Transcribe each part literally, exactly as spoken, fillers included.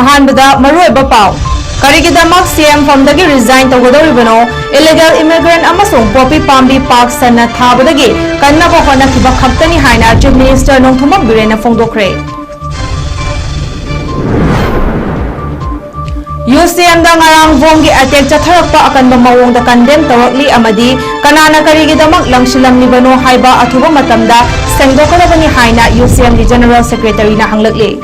ꯑꯍꯥꯟꯕꯗ ꯃꯔꯨꯑꯣꯏꯕ ꯄꯥꯎ꯫ ꯀꯔꯤꯒꯤꯗꯃꯛ ꯁꯤꯑꯦꯝ ꯐꯝꯗꯒꯤ ꯔꯤꯖꯥꯏꯟ ꯇꯧꯒꯗꯧꯔꯤꯕꯅꯣ? ꯏꯂꯤꯒꯦꯜ ꯏꯃꯤꯒ꯭ꯔꯦꯟꯠ ꯑꯃꯁꯨꯡ ꯄꯣꯄꯤ ꯄꯥꯝꯕꯤ ꯄꯥꯛ ꯁꯟꯅ ꯊꯥꯕꯗꯒꯤ ꯀꯟꯅꯕ ꯍꯣꯠꯅꯈꯤꯕ ꯈꯛꯇꯅꯤ ꯍꯥꯏꯅ ꯆꯤꯐ ꯃꯤꯅꯤꯁꯇꯔ ꯅꯣꯡꯊꯣꯝꯕꯝ ꯕꯤꯔꯦꯟꯅ ꯐꯣꯡꯗꯣꯛꯈ꯭ꯔꯦ꯫ ꯌꯨ ꯁꯤ ꯑꯦꯝꯗ ꯉꯔꯥꯡ ꯕꯣꯝꯒꯤ ꯑꯦꯇꯦꯛ ꯆꯠꯊꯔꯛꯄ ꯑꯀꯟꯕ ꯃꯑꯣꯡꯗ ꯀꯟꯗꯦꯝ ꯇꯧꯔꯛꯂꯤ ꯑꯃꯗꯤ ꯀꯅꯥꯅ ꯀꯔꯤꯒꯤꯗꯃꯛ ꯂꯪꯁꯤꯜꯂꯝꯂꯤꯕꯅꯣ ꯍꯥꯏꯕ ꯑꯊꯨꯕ ꯃꯇꯝꯗ ꯁꯦꯡꯗꯣꯛꯀꯗꯕꯅꯤ ꯍꯥꯏꯅ ꯌꯨ ꯁꯤ ꯑꯦꯝꯒꯤ ꯖꯦꯅꯔꯦꯜ ꯁꯦꯀ꯭ꯔꯦꯇꯔꯤꯅ ꯍꯪꯂꯛꯂꯤ꯫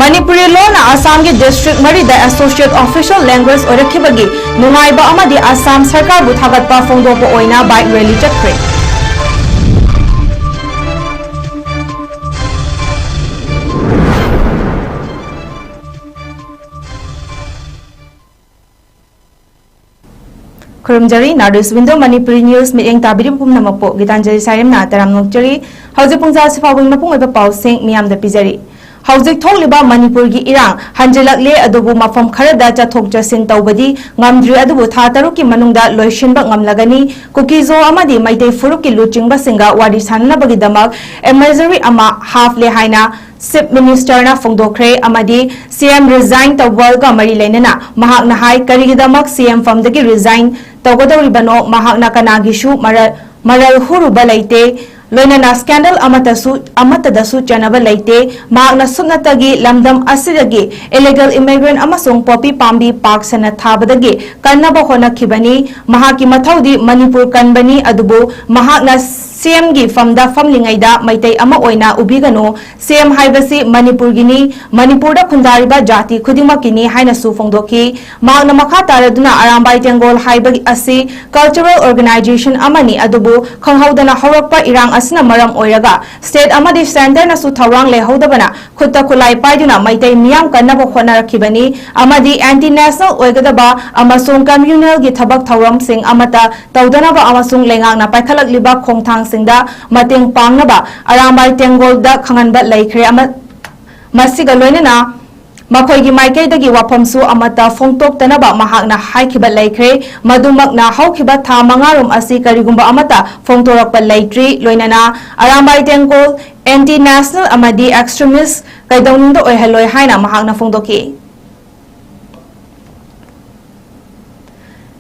ꯃꯅꯤꯄꯨꯔꯤ ꯂꯣꯟꯅ ꯑꯁꯥꯝꯒꯤ ꯗꯤꯁꯇ꯭ꯔꯤꯛ ꯃꯔꯤꯗ ꯑꯦꯁꯣꯁꯤꯌꯦꯠ ꯑꯣꯐꯤꯁꯤꯌꯦꯜ ꯂꯦꯡꯒ꯭ꯋꯦꯖ ꯑꯣꯏꯔꯛꯈꯤꯕꯒꯤ ꯅꯨꯡꯉꯥꯏꯕ ꯑꯃꯗꯤ ꯑꯁꯥꯝ ꯁꯔꯀꯥꯔꯕꯨ ꯊꯥꯒꯠꯄ ꯐꯣꯡꯗꯣꯛꯄ ꯑꯣꯏꯅ ꯕꯥꯏꯛ ꯔꯦꯂꯤ ꯆꯠꯈ꯭ꯔꯦ꯫ ꯈꯨꯔꯨꯝꯖꯔꯤ, North East Window Manipuri news ꯃꯤꯠꯌꯦꯡ ꯇꯥꯕꯤꯔꯤꯕ ꯄꯨꯝꯅꯃꯛꯄꯨ ꯒꯤꯇꯥꯟꯖꯂꯤ ꯁꯥꯏꯔꯦꯝꯅ ꯇꯔꯥꯝꯅ ꯑꯣꯛꯆꯔꯤ꯫ ꯍꯧꯖꯤꯛ ꯄꯨꯡ ꯇꯔꯥꯁꯤ ꯐꯥꯎꯕꯒꯤ ꯃꯄꯨꯡ ꯑꯣꯏꯕ ꯄꯥꯎꯁꯤꯡ ꯃꯤꯌꯥꯝꯗ ꯄꯤꯖꯔꯤ꯫ ꯍꯧꯖꯤꯛ ꯊꯣꯛꯂꯤꯕ ꯃꯅꯤꯄꯨꯔꯒꯤ ꯏꯔꯥꯡ ꯍꯟꯖꯤꯜꯂꯛꯂꯦ, ꯑꯗꯨꯕꯨ ꯃꯐꯝ ꯈꯔꯗ ꯆꯠꯊꯣꯛ ꯆꯠꯁꯤꯟ ꯇꯧꯕꯗꯤ ꯉꯝꯗ꯭ꯔꯤ, ꯑꯗꯨꯕꯨ ꯊꯥ ꯇꯔꯨꯛꯀꯤ ꯃꯅꯨꯡꯗ ꯂꯣꯏꯁꯤꯟꯕ ꯉꯝꯂꯒꯅꯤ꯫ ꯀꯨꯀꯤꯖꯣ ꯑꯃꯗꯤ ꯃꯩꯇꯩ ꯐꯨꯔꯨꯞꯀꯤ ꯂꯨꯆꯤꯡꯕꯁꯤꯡꯒ ꯋꯥꯔꯤ ꯁꯥꯟꯅꯅꯕꯒꯤꯗꯃꯛ ꯑꯦꯗꯚꯥꯏꯖꯔꯤ ꯑꯃ ꯍꯥꯞꯂꯦ ꯍꯥꯏꯅ ꯆꯤꯐ ꯃꯤꯅꯤꯁꯇꯔꯅ ꯐꯣꯡꯗꯣꯛꯈ꯭ꯔꯦ ꯑꯃꯗꯤ ꯁꯤꯑꯦꯝ ꯔꯤꯖꯥꯏꯟ ꯇꯧꯕꯒ ꯃꯔꯤ ꯂꯩꯅꯅ ꯃꯍꯥꯛꯅ ꯍꯥꯏ, ꯀꯔꯤꯒꯤꯗꯃꯛ ꯁꯤꯑꯦꯝ ꯐꯝꯗꯒꯤ ꯔꯤꯖꯥꯏꯟ ꯇꯧꯒꯗꯧꯔꯤꯕꯅꯣ? ꯃꯍꯥꯛꯅ ꯀꯅꯥꯒꯤꯁꯨ ꯃꯔ-, ꯃꯔꯜ ꯍꯨꯔꯨꯕ ꯂꯩꯇꯦ, ꯂꯣꯏꯅꯅ ꯁ꯭ꯀꯦꯟꯗꯜ ꯑꯃꯠꯇꯁꯨ, ꯑꯃꯠꯇꯗꯁꯨ ꯆꯦꯟꯅꯕ ꯂꯩꯇꯦ꯫ ꯃꯍꯥꯛꯅ ꯁꯨꯞꯅꯇꯒꯤ ꯂꯝꯗꯝ ꯑꯁꯤꯗꯒꯤ ꯏꯂꯤꯒꯦꯜ ꯏꯃꯤꯒ꯭ꯔꯦꯟꯠ ꯑꯃꯁꯨꯡ ꯄꯣꯄꯤ ꯄꯥꯝꯕꯤ ꯄꯥꯛ ꯁꯟꯅ ꯊꯥꯕꯗꯒꯤ ꯀꯟꯅꯕ ꯍꯣꯠꯅꯈꯤꯕꯅꯤ꯫ ꯃꯍꯥꯛꯀꯤ ꯃꯊꯧꯗꯤ ꯃꯅꯤꯄꯨꯔ ꯀꯟꯕꯅꯤ, ꯑꯗꯨꯕꯨ ꯃꯍꯥꯛꯅ ꯁꯤꯑꯦꯝꯒꯤ ꯐꯝꯗ ꯐꯝꯂꯤꯉꯩꯗ ꯃꯩꯇꯩ ꯑꯃ ꯑꯣꯏꯅ ꯎꯕꯤꯒꯅꯨ꯫ ꯁꯤꯑꯦꯝ ꯍꯥꯏꯕꯁꯤ ꯃꯅꯤꯄꯨꯔꯒꯤꯅꯤ, ꯃꯅꯤꯄꯨꯔꯗ ꯈꯨꯟꯗꯥꯔꯤꯕ ꯖꯥꯇꯤ ꯈꯨꯗꯤꯡꯃꯛꯀꯤꯅꯤ ꯍꯥꯏꯅꯁꯨ ꯐꯣꯡꯗꯣꯛꯈꯤ꯫ ꯃꯍꯥꯛꯅ ꯃꯈꯥ ꯇꯥꯔꯗꯨꯅ ꯑꯔꯥꯝꯕꯥꯏ ꯇꯦꯡꯒꯣꯜ ꯍꯥꯏꯕ ꯑꯁꯤ ꯀꯜꯆꯔꯦꯜ ꯑꯣꯔꯒꯅꯥꯏꯖꯦꯁꯟ ꯑꯃꯅꯤ, ꯑꯗꯨꯕꯨ ꯈꯪꯍꯧꯗꯅ ꯍꯧꯔꯛꯄ ꯏꯔꯥꯡ ꯑꯁꯤꯅ ꯃꯔꯝ ꯑꯣꯏꯔꯒ ꯁ꯭ꯇꯦꯠ ꯑꯃꯗꯤ ꯁꯦꯟꯇꯔꯅꯁꯨ ꯊꯧꯔꯥꯡ ꯂꯩꯍꯧꯗꯕꯅ ꯈꯨꯠꯇ ꯈꯨꯠꯂꯥꯏ ꯄꯥꯏꯗꯨꯅ ꯃꯩꯇꯩ ꯃꯤꯌꯥꯝ ꯀꯟꯅꯕ ꯍꯣꯠꯅꯔꯛꯈꯤꯕꯅꯤ ꯑꯃꯗꯤ ꯑꯦꯟꯇꯤ ꯅꯦꯁꯅꯦꯜ ꯑꯣꯏꯒꯗꯕ ꯑꯃꯁꯨꯡ ꯀꯝꯃ꯭ꯌꯨꯅꯦꯜꯒꯤ ꯊꯕꯛ ꯊꯧꯔꯝꯁꯤꯡ ꯑꯃꯠꯇ ꯇꯧꯗꯅꯕ ꯑꯃꯁꯨꯡ ꯂꯩꯉꯥꯛꯅ ꯄꯥꯏꯈꯠꯂꯛꯂꯤꯕ ꯈꯣꯡꯊꯥꯡꯁꯤꯡꯗ ꯃꯇꯦꯡ ꯄꯥꯡꯅꯕ ꯑꯔꯥꯝꯕꯥꯏ ꯇꯦꯡꯒꯣꯜꯗ ꯈꯪꯍꯟꯕ ꯂꯩꯈ꯭ꯔꯦ꯫ ꯑꯃ-, ꯃꯁꯤꯒ ꯂꯣꯏꯅꯅ ꯃꯈꯣꯏꯒꯤ ꯃꯥꯏꯀꯩꯗꯒꯤ ꯋꯥꯐꯝꯁꯨ ꯑꯃꯠꯇ ꯐꯣꯡꯗꯣꯛꯇꯅꯕ ꯃꯍꯥꯛꯅ ꯍꯥꯏꯈꯤꯕ ꯂꯩꯈ꯭ꯔꯦ꯫ ꯃꯗꯨꯃꯛꯅ ꯍꯧꯈꯤꯕ ꯊꯥ ꯃꯉꯥꯔꯣꯝ ꯑꯁꯤ ꯀꯔꯤꯒꯨꯝꯕ ꯑꯃꯠꯇ ꯐꯣꯡꯗꯣꯔꯛꯄ ꯂꯩꯇ꯭ꯔꯤ꯫ ꯂꯣꯏꯅꯅ ꯑꯔꯥꯝꯕꯥꯏ ꯇꯦꯡꯒꯣꯜ anti national ꯑꯃꯗꯤ extremist ꯀꯩꯗꯧꯅꯨꯡꯗ ꯑꯣꯏꯍꯜꯂꯣꯏ ꯍꯥꯏꯅ ꯃꯍꯥꯛꯅ ꯐꯣꯡꯗꯣꯛꯈꯤ꯫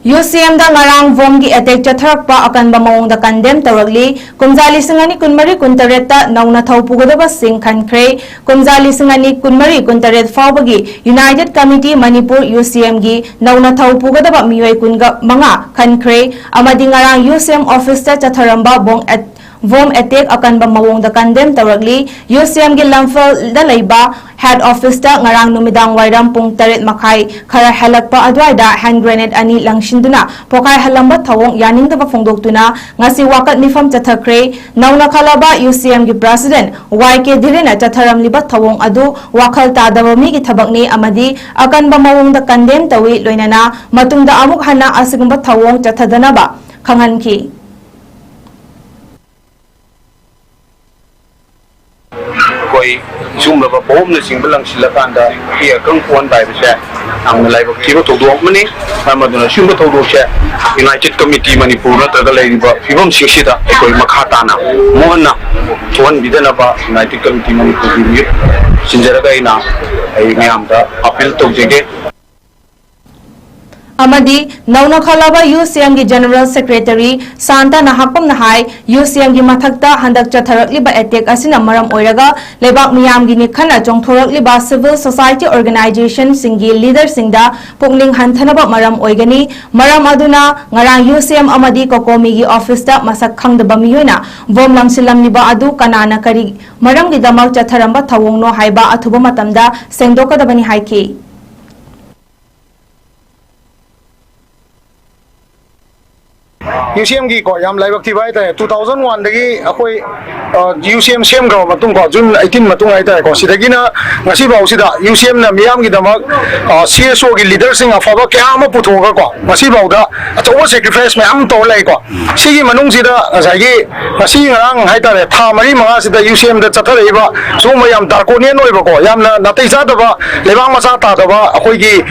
ꯌꯨ ꯁꯤ ꯑꯦꯝꯗ ꯉꯔꯥꯡ ꯕꯣꯝꯒꯤ ꯑꯦꯇꯦꯛ ꯆꯠꯊꯔꯛꯄ ꯑꯀꯟꯕ ꯃꯑꯣꯡꯗ ꯀꯟꯗꯦꯝ ꯇꯧꯔꯛꯂꯤ꯫ ꯀꯨꯝꯖꯥ ꯂꯤꯁꯤꯡ ꯑꯅꯤ ꯀꯨꯟꯃꯔꯤ ꯀꯨꯟꯇꯔꯦꯠꯇ ꯅꯧꯅ ꯊꯧ ꯄꯨꯒꯗꯕꯁꯤꯡ ꯈꯟꯈ꯭ꯔꯦ꯫ ꯀꯨꯝꯖꯥ ꯂꯤꯁꯤꯡ ꯑꯅꯤ ꯀꯨꯟꯃꯔꯤ ꯀꯨꯟꯇꯔꯦꯠ ꯐꯥꯎꯕꯒꯤ ꯌꯨꯅꯥꯏꯇꯦꯗ ꯀꯃꯤꯇꯤ ꯃꯅꯤꯄꯨꯔ ꯌꯨ ꯁꯤ ꯑꯦꯝꯒꯤ ꯅꯧꯅ ꯊꯧ ꯄꯨꯒꯗꯕ ꯃꯤꯑꯣꯏ ꯀꯨꯟꯒ ꯃꯉꯥ ꯈꯟꯈ꯭ꯔꯦ꯫ ꯑꯃꯗꯤ ꯉꯔꯥꯡ ꯌꯨ ꯁꯤ ꯑꯦꯝ ꯑꯣꯐꯤꯁꯇ ꯆꯠꯊꯔꯝꯕ ꯕꯣꯝ ꯑꯦꯠ-, ꯕꯣꯝ ꯑꯦꯇꯦꯛ ꯑꯀꯟꯕ ꯃꯑꯣꯡꯗ ꯀꯟꯗꯦꯝ ꯇꯧꯔꯛꯂꯤ꯫ ꯌꯨ ꯁꯤ ꯑꯦꯝꯒꯤ ꯂꯝꯐꯦꯜꯗ ꯂꯩꯕ ꯍꯦꯗ ꯑꯣꯐꯤꯁꯇ ꯉꯔꯥꯡ ꯅꯨꯃꯤꯗꯥꯡ ꯋꯥꯏꯔꯝ ꯄꯨꯡ ꯇꯔꯦꯠ ꯃꯈꯥꯏ ꯈꯔ ꯍꯦꯜꯂꯛꯄ ꯑꯗꯨꯋꯥꯏꯗ ꯍꯦꯟ ꯒ꯭ꯔꯦꯅꯦꯗ ꯑꯅꯤ ꯂꯪꯁꯤꯟꯗꯨꯅ ꯄꯣꯈꯥꯏꯍꯜꯂꯝꯕ ꯊꯧꯑꯣꯡ ꯌꯥꯅꯤꯡꯗꯕ ꯐꯣꯡꯗꯣꯛꯇꯨꯅ ꯉꯁꯤ ꯋꯥꯀꯠ ꯃꯤꯐꯝ ꯆꯠꯊꯈ꯭ꯔꯦ꯫ ꯅꯧꯅ ꯈꯜꯂꯕ ꯌꯨ ꯁꯤ ꯑꯦꯝꯒꯤ ꯄ꯭ꯔꯁꯤꯗꯦꯟ ꯋꯥꯏ ꯀꯦ ꯙꯤꯔꯦꯟꯅ ꯆꯠꯊꯔꯝꯂꯤꯕ ꯊꯧꯑꯣꯡ ꯑꯗꯨ ꯋꯥꯈꯜ ꯇꯥꯗꯕ ꯃꯤꯒꯤ ꯊꯕꯛꯅꯤ ꯑꯃꯗꯤ ꯑꯀꯟꯕ ꯃꯑꯣꯡꯗ ꯀꯟꯗꯦꯝ ꯇꯧꯏ꯫ ꯂꯣꯏꯅꯅ ꯃꯇꯨꯡꯗ ꯑꯃꯨꯛ ꯍꯟꯅ ꯑꯁꯤꯒꯨꯝꯕ ꯊꯧꯑꯣꯡ ꯆꯠꯊꯗꯅꯕ ꯈꯪꯍꯟꯈꯤ꯫ ꯑꯩꯈꯣꯏ ꯁꯤꯒꯨꯝꯂꯕ ꯕꯣꯝꯅꯆꯤꯡꯕ ꯂꯪꯁꯤꯜꯂꯀꯥꯟꯗ ꯑꯀꯤ ꯑꯈꯪ ꯄꯣꯛꯍꯟꯕ ꯍꯥꯏꯕꯁꯦ ꯌꯥꯝꯅ ꯂꯥꯏꯕꯛ ꯊꯤꯕ ꯊꯧꯗꯣꯛ ꯑꯃꯅꯤ꯫ ꯃꯔꯝ ꯑꯗꯨꯅ ꯁꯤꯒꯨꯝꯕ ꯊꯧꯗꯣꯛꯁꯦ ꯌꯨꯅꯥꯏꯇꯦꯗ ꯀꯃꯤꯇꯤ ꯃꯅꯤꯄꯨꯔ ꯅꯠꯇ꯭ꯔꯒ ꯂꯩꯔꯤꯕ ꯐꯤꯕꯝꯁꯤꯡꯁꯤꯗ ꯑꯩꯈꯣꯏ ꯃꯈꯥ ꯇꯥꯅ ꯑꯃꯨꯛ ꯍꯟꯅ ꯊꯣꯛꯍꯟꯕꯤꯗꯅꯕ ꯌꯨꯅꯥꯏꯇꯦꯗ ꯀꯃꯤꯇꯤ ꯃꯅꯤꯄꯨꯔꯒꯤ ꯃꯤꯍꯨꯠ ꯁꯤꯟꯖꯔꯒ ꯑꯩꯅ ꯑꯩ ꯃꯌꯥꯝꯗ ꯑꯄꯤꯜ ꯇꯧꯖꯒꯦ꯫ ꯑꯃꯗꯤ ꯅꯧꯅ ꯈꯜꯂꯕ ꯌꯨ ꯁꯤ ꯑꯦꯝꯒꯤ ꯖꯦꯅꯔꯦꯜ ꯁꯦꯀ꯭ꯔꯦꯇꯔꯤ ꯁꯥꯟꯇꯅ ꯍꯥꯀꯨꯝꯅ ꯍꯥꯏ, ꯌꯨ ꯁꯤ ꯑꯦꯝꯒꯤ ꯃꯊꯛꯇ ꯍꯟꯗꯛ ꯆꯠꯊꯔꯛꯂꯤꯕ ꯑꯦꯇꯦꯛ ꯑꯁꯤꯅ ꯃꯔꯝ ꯑꯣꯏꯔꯒ ꯂꯩꯕꯥꯛ ꯃꯤꯌꯥꯝꯒꯤ ꯅꯤꯡꯈꯠꯅ ꯆꯣꯡꯊꯣꯔꯛꯂꯤꯕ ꯁꯤꯚꯤꯜ ꯁꯣꯁꯥꯏꯇꯤ ꯑꯣꯔꯒꯅꯥꯏꯖꯦꯁꯟꯁꯤꯡꯒꯤ ꯂꯤꯗꯔꯁꯤꯡꯗ ꯄꯨꯛꯅꯤꯡ ꯍꯟꯊꯅꯕ ꯃꯔꯝ ꯑꯣꯏꯒꯅꯤ꯫ ꯃꯔꯝ ꯑꯗꯨꯅ ꯉꯔꯥꯡ ꯌꯨ ꯁꯤ ꯑꯦꯝ ꯑꯃꯗꯤ ꯀꯣꯀꯣꯃꯤꯒꯤ ꯑꯣꯐꯤꯁꯇ ꯃꯁꯛ ꯈꯪꯗꯕ ꯃꯤꯑꯣꯏꯅ ꯕꯣꯝ ꯂꯪꯁꯤꯜꯂꯝꯂꯤꯕ ꯑꯗꯨ ꯀꯅꯥꯅ ꯀꯔꯤ ꯃꯔꯝꯒꯤꯗꯃꯛ ꯆꯠꯊꯔꯝꯕ ꯊꯧꯑꯣꯡꯅꯣ ꯍꯥꯏꯕ ꯑꯊꯨꯕ ꯃꯇꯝꯗ ꯁꯦꯡꯗꯣꯛꯀꯗꯕꯅꯤ ꯍꯥꯏꯈꯤ꯫ ꯌꯨ ꯁꯤ ꯑꯦꯝꯒꯤꯀꯣ ꯌꯥꯝ ꯂꯥꯏꯕꯛ ꯊꯤꯕ ꯍꯥꯏꯇꯥꯔꯦ, ꯇꯨ ꯊꯥꯎꯖꯟ ꯋꯥꯟꯗꯒꯤ ꯑꯩꯈꯣꯏ ꯌꯨ ꯁꯤ ꯑꯦꯝ ꯁꯦꯝꯈ꯭ꯔꯕ ꯃꯇꯨꯡꯀꯣ, ꯖꯨꯟ ꯑꯩꯇꯤꯟ ꯃꯇꯨꯡ ꯍꯥꯏꯇꯥꯔꯦꯀꯣ, ꯁꯤꯗꯒꯤꯅ ꯉꯁꯤꯐꯥꯎꯁꯤꯗ ꯌꯨ ꯁꯤ ꯑꯦꯝꯅ ꯃꯤꯌꯥꯝꯒꯤꯗꯃꯛ ꯁꯤ ꯑꯦꯁ ꯑꯣꯒꯤ ꯂꯤꯗꯔꯁꯤꯡ ꯑꯐꯕ ꯀꯌꯥ ꯑꯃ ꯄꯨꯊꯣꯛꯑꯒꯀꯣ, ꯉꯁꯤꯐꯥꯎꯗ ꯑꯆꯧꯕ ꯁꯦꯀ꯭ꯔꯤꯐꯥꯏꯁ ꯃꯌꯥꯝ ꯑꯃ ꯇꯧꯔ ꯂꯩꯀꯣ꯫ ꯁꯤꯒꯤ ꯃꯅꯨꯡꯁꯤꯗ ꯉꯁꯥꯏꯒꯤ ꯉꯁꯤ ꯉꯔꯥꯡ ꯍꯥꯏꯇꯥꯔꯦ, ꯊꯥ ꯃꯔꯤ ꯃꯉꯥꯁꯤꯗ ꯌꯨ ꯁꯤ ꯑꯦꯝꯗ ꯆꯠꯊꯔꯛꯏꯕ ꯁꯤꯒꯨꯝꯕ ꯌꯥꯝ ꯗꯥꯔꯀꯣꯅꯤꯌꯟ ꯑꯣꯏꯕꯀꯣ, ꯌꯥꯝꯅ ꯅꯥꯇꯩ ꯆꯥꯗꯕ, ꯂꯩꯕꯥꯛ ꯃꯆꯥ ꯇꯥꯗꯕ ꯑꯩꯈꯣꯏꯒꯤ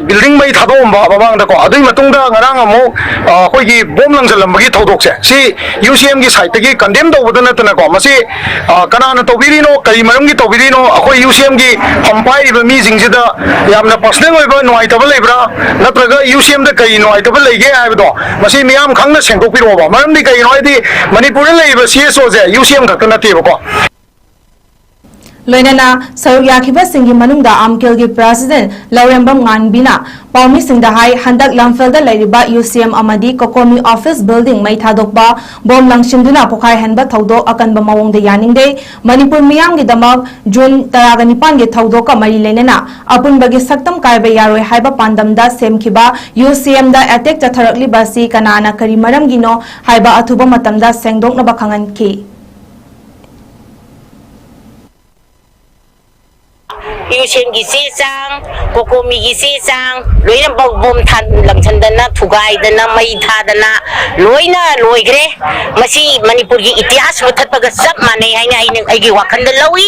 ꯕꯤꯜꯗꯤꯡ ꯃꯩ ꯊꯥꯗꯣꯛꯑꯝꯕ ꯃꯃꯥꯡꯗꯀꯣ, ꯑꯗꯨꯒꯤ ꯃꯇꯨꯡꯗ ꯉꯔꯥꯡ ꯑꯃꯨꯛ ꯑ, ꯑꯩꯈꯣꯏꯒꯤ ꯕꯣꯝ ꯂꯪꯁꯤꯜꯂꯝꯕꯒꯤ ꯊꯧꯗꯣꯛꯁꯦ, ꯁꯤ ꯌꯨ ꯁꯤ ꯑꯦꯝꯒꯤ ꯁꯥꯏꯠꯇꯒꯤ ꯀꯟꯗꯦꯝ ꯇꯧꯕꯗ ꯅꯠꯇꯅꯀꯣ, ꯃꯁꯤ ꯑ, ꯀꯅꯥꯅ ꯇꯧꯕꯤꯔꯤꯅꯣ, ꯀꯔꯤ ꯃꯔꯝꯒꯤ ꯇꯧꯕꯤꯔꯤꯅꯣ, ꯑꯩꯈꯣꯏ ꯌꯨ ꯁꯤ ꯑꯦꯝꯒꯤ ꯐꯝ ꯄꯥꯏꯔꯤꯕ ꯃꯤꯁꯤꯡꯁꯤꯗ ꯌꯥꯝꯅ ꯄꯔꯁꯅꯦꯜ ꯑꯣꯏꯕ ꯅꯨꯡꯉꯥꯏꯇꯕ ꯂꯩꯕ꯭ꯔꯥ, ꯅꯠꯇ꯭ꯔꯒ ꯌꯨ ꯁꯤ ꯑꯦꯝꯗ ꯀꯔꯤ ꯅꯨꯡꯉꯥꯏꯇꯕ ꯂꯩꯒꯦ ꯍꯥꯏꯕꯗꯣ ꯃꯁꯤ ꯃꯤꯌꯥꯝ ꯈꯪꯅ ꯁꯦꯡꯗꯣꯛꯄꯤꯔꯛꯑꯣꯕ꯫ ꯃꯔꯝꯗꯤ ꯀꯩꯒꯤꯅꯣ ꯍꯥꯏꯗꯤ ꯃꯅꯤꯄꯨꯔꯗ ꯂꯩꯔꯤꯕ ꯁꯤ ꯑꯦꯁ ꯑꯣꯁꯦ ꯌꯨ ꯁꯤ ꯑꯦꯝ ꯈꯛꯇ ꯅꯠꯇꯦꯕꯀꯣ꯫ ꯂꯣꯏꯅꯅ ꯁꯔꯨꯛ ꯌꯥꯈꯤꯕꯁꯤꯡꯒꯤ ꯃꯅꯨꯡꯗ ꯑꯥꯝꯀꯦꯜꯒꯤ ꯄ꯭ꯔꯦꯁꯤꯗꯦꯟꯠ ꯂꯧꯔꯦꯝꯕꯝ ꯉꯥꯟꯕꯤꯅ ꯄꯥꯎꯃꯤꯁꯤꯡꯗ ꯍꯥꯏ, ꯍꯟꯗꯛ ꯂꯝꯐꯦꯜꯗ ꯂꯩꯔꯤꯕ ꯌꯨ ꯁꯤ ꯑꯦꯝ ꯑꯃꯗꯤ ꯀꯣꯀꯣꯃꯤ ꯑꯣꯐꯤꯁ ꯕꯤꯜꯗꯤꯡ ꯃꯩ ꯊꯥꯗꯣꯛꯄ, ꯕꯣꯝ ꯂꯪꯁꯤꯟꯗꯨꯅ ꯄꯣꯈꯥꯏꯍꯟꯕ ꯊꯧꯗꯣꯛ ꯑꯀꯟꯕ ꯃꯑꯣꯡꯗ ꯌꯥꯅꯤꯡꯗꯦ꯫ ꯃꯅꯤꯄꯨꯔ ꯃꯤꯌꯥꯝꯒꯤꯗꯃꯛ ꯖꯨꯟ ꯇꯔꯥꯒ ꯅꯤꯄꯥꯟꯒꯤ ꯊꯧꯗꯣꯛꯀ ꯃꯔꯤ ꯂꯩꯅꯅ ꯑꯄꯨꯟꯕꯒꯤ ꯁꯛꯇꯝ ꯀꯥꯏꯕ ꯌꯥꯔꯣꯏ ꯍꯥꯏꯕ ꯄꯥꯟꯗꯝꯗ ꯁꯦꯝꯈꯤꯕ ꯌꯨ ꯁꯤ ꯑꯦꯝꯗ ꯑꯦꯇꯦꯛ ꯆꯠꯊꯔꯛꯂꯤꯕ ꯑꯁꯤ ꯀꯅꯥꯅ ꯀꯔꯤ ꯃꯔꯝꯒꯤꯅꯣ ꯍꯥꯏꯕ ꯑꯊꯨꯕ ꯃꯇꯝꯗ ꯁꯦꯡꯗꯣꯛꯅꯕ ꯈꯪꯍꯟꯈꯤ꯫ ꯌꯨ ꯁꯤ ꯑꯦꯝꯒꯤ ꯆꯦ ꯆꯥꯡ, ꯀꯣꯀꯣꯃꯤꯒꯤ ꯆꯦ ꯆꯥꯡ, ꯂꯣꯏꯅꯃꯛ ꯕꯣꯝ ꯊꯥ-, ꯂꯪꯁꯟꯗꯅ, ꯊꯨꯒꯥꯏꯗꯅ, ꯃꯩ ꯊꯥꯗꯅ, ꯂꯣꯏꯅ ꯂꯣꯏꯈ꯭ꯔꯦ꯫ ꯃꯁꯤ ꯃꯅꯤꯄꯨꯔꯒꯤ ꯏꯇꯤꯍꯥꯁ ꯃꯨꯊꯠꯄꯒ ꯆꯞ ꯃꯥꯟꯅꯩ ꯍꯥꯏꯅ ꯑꯩꯅ ꯑꯩꯒꯤ ꯋꯥꯈꯜꯗ ꯂꯧꯏ꯫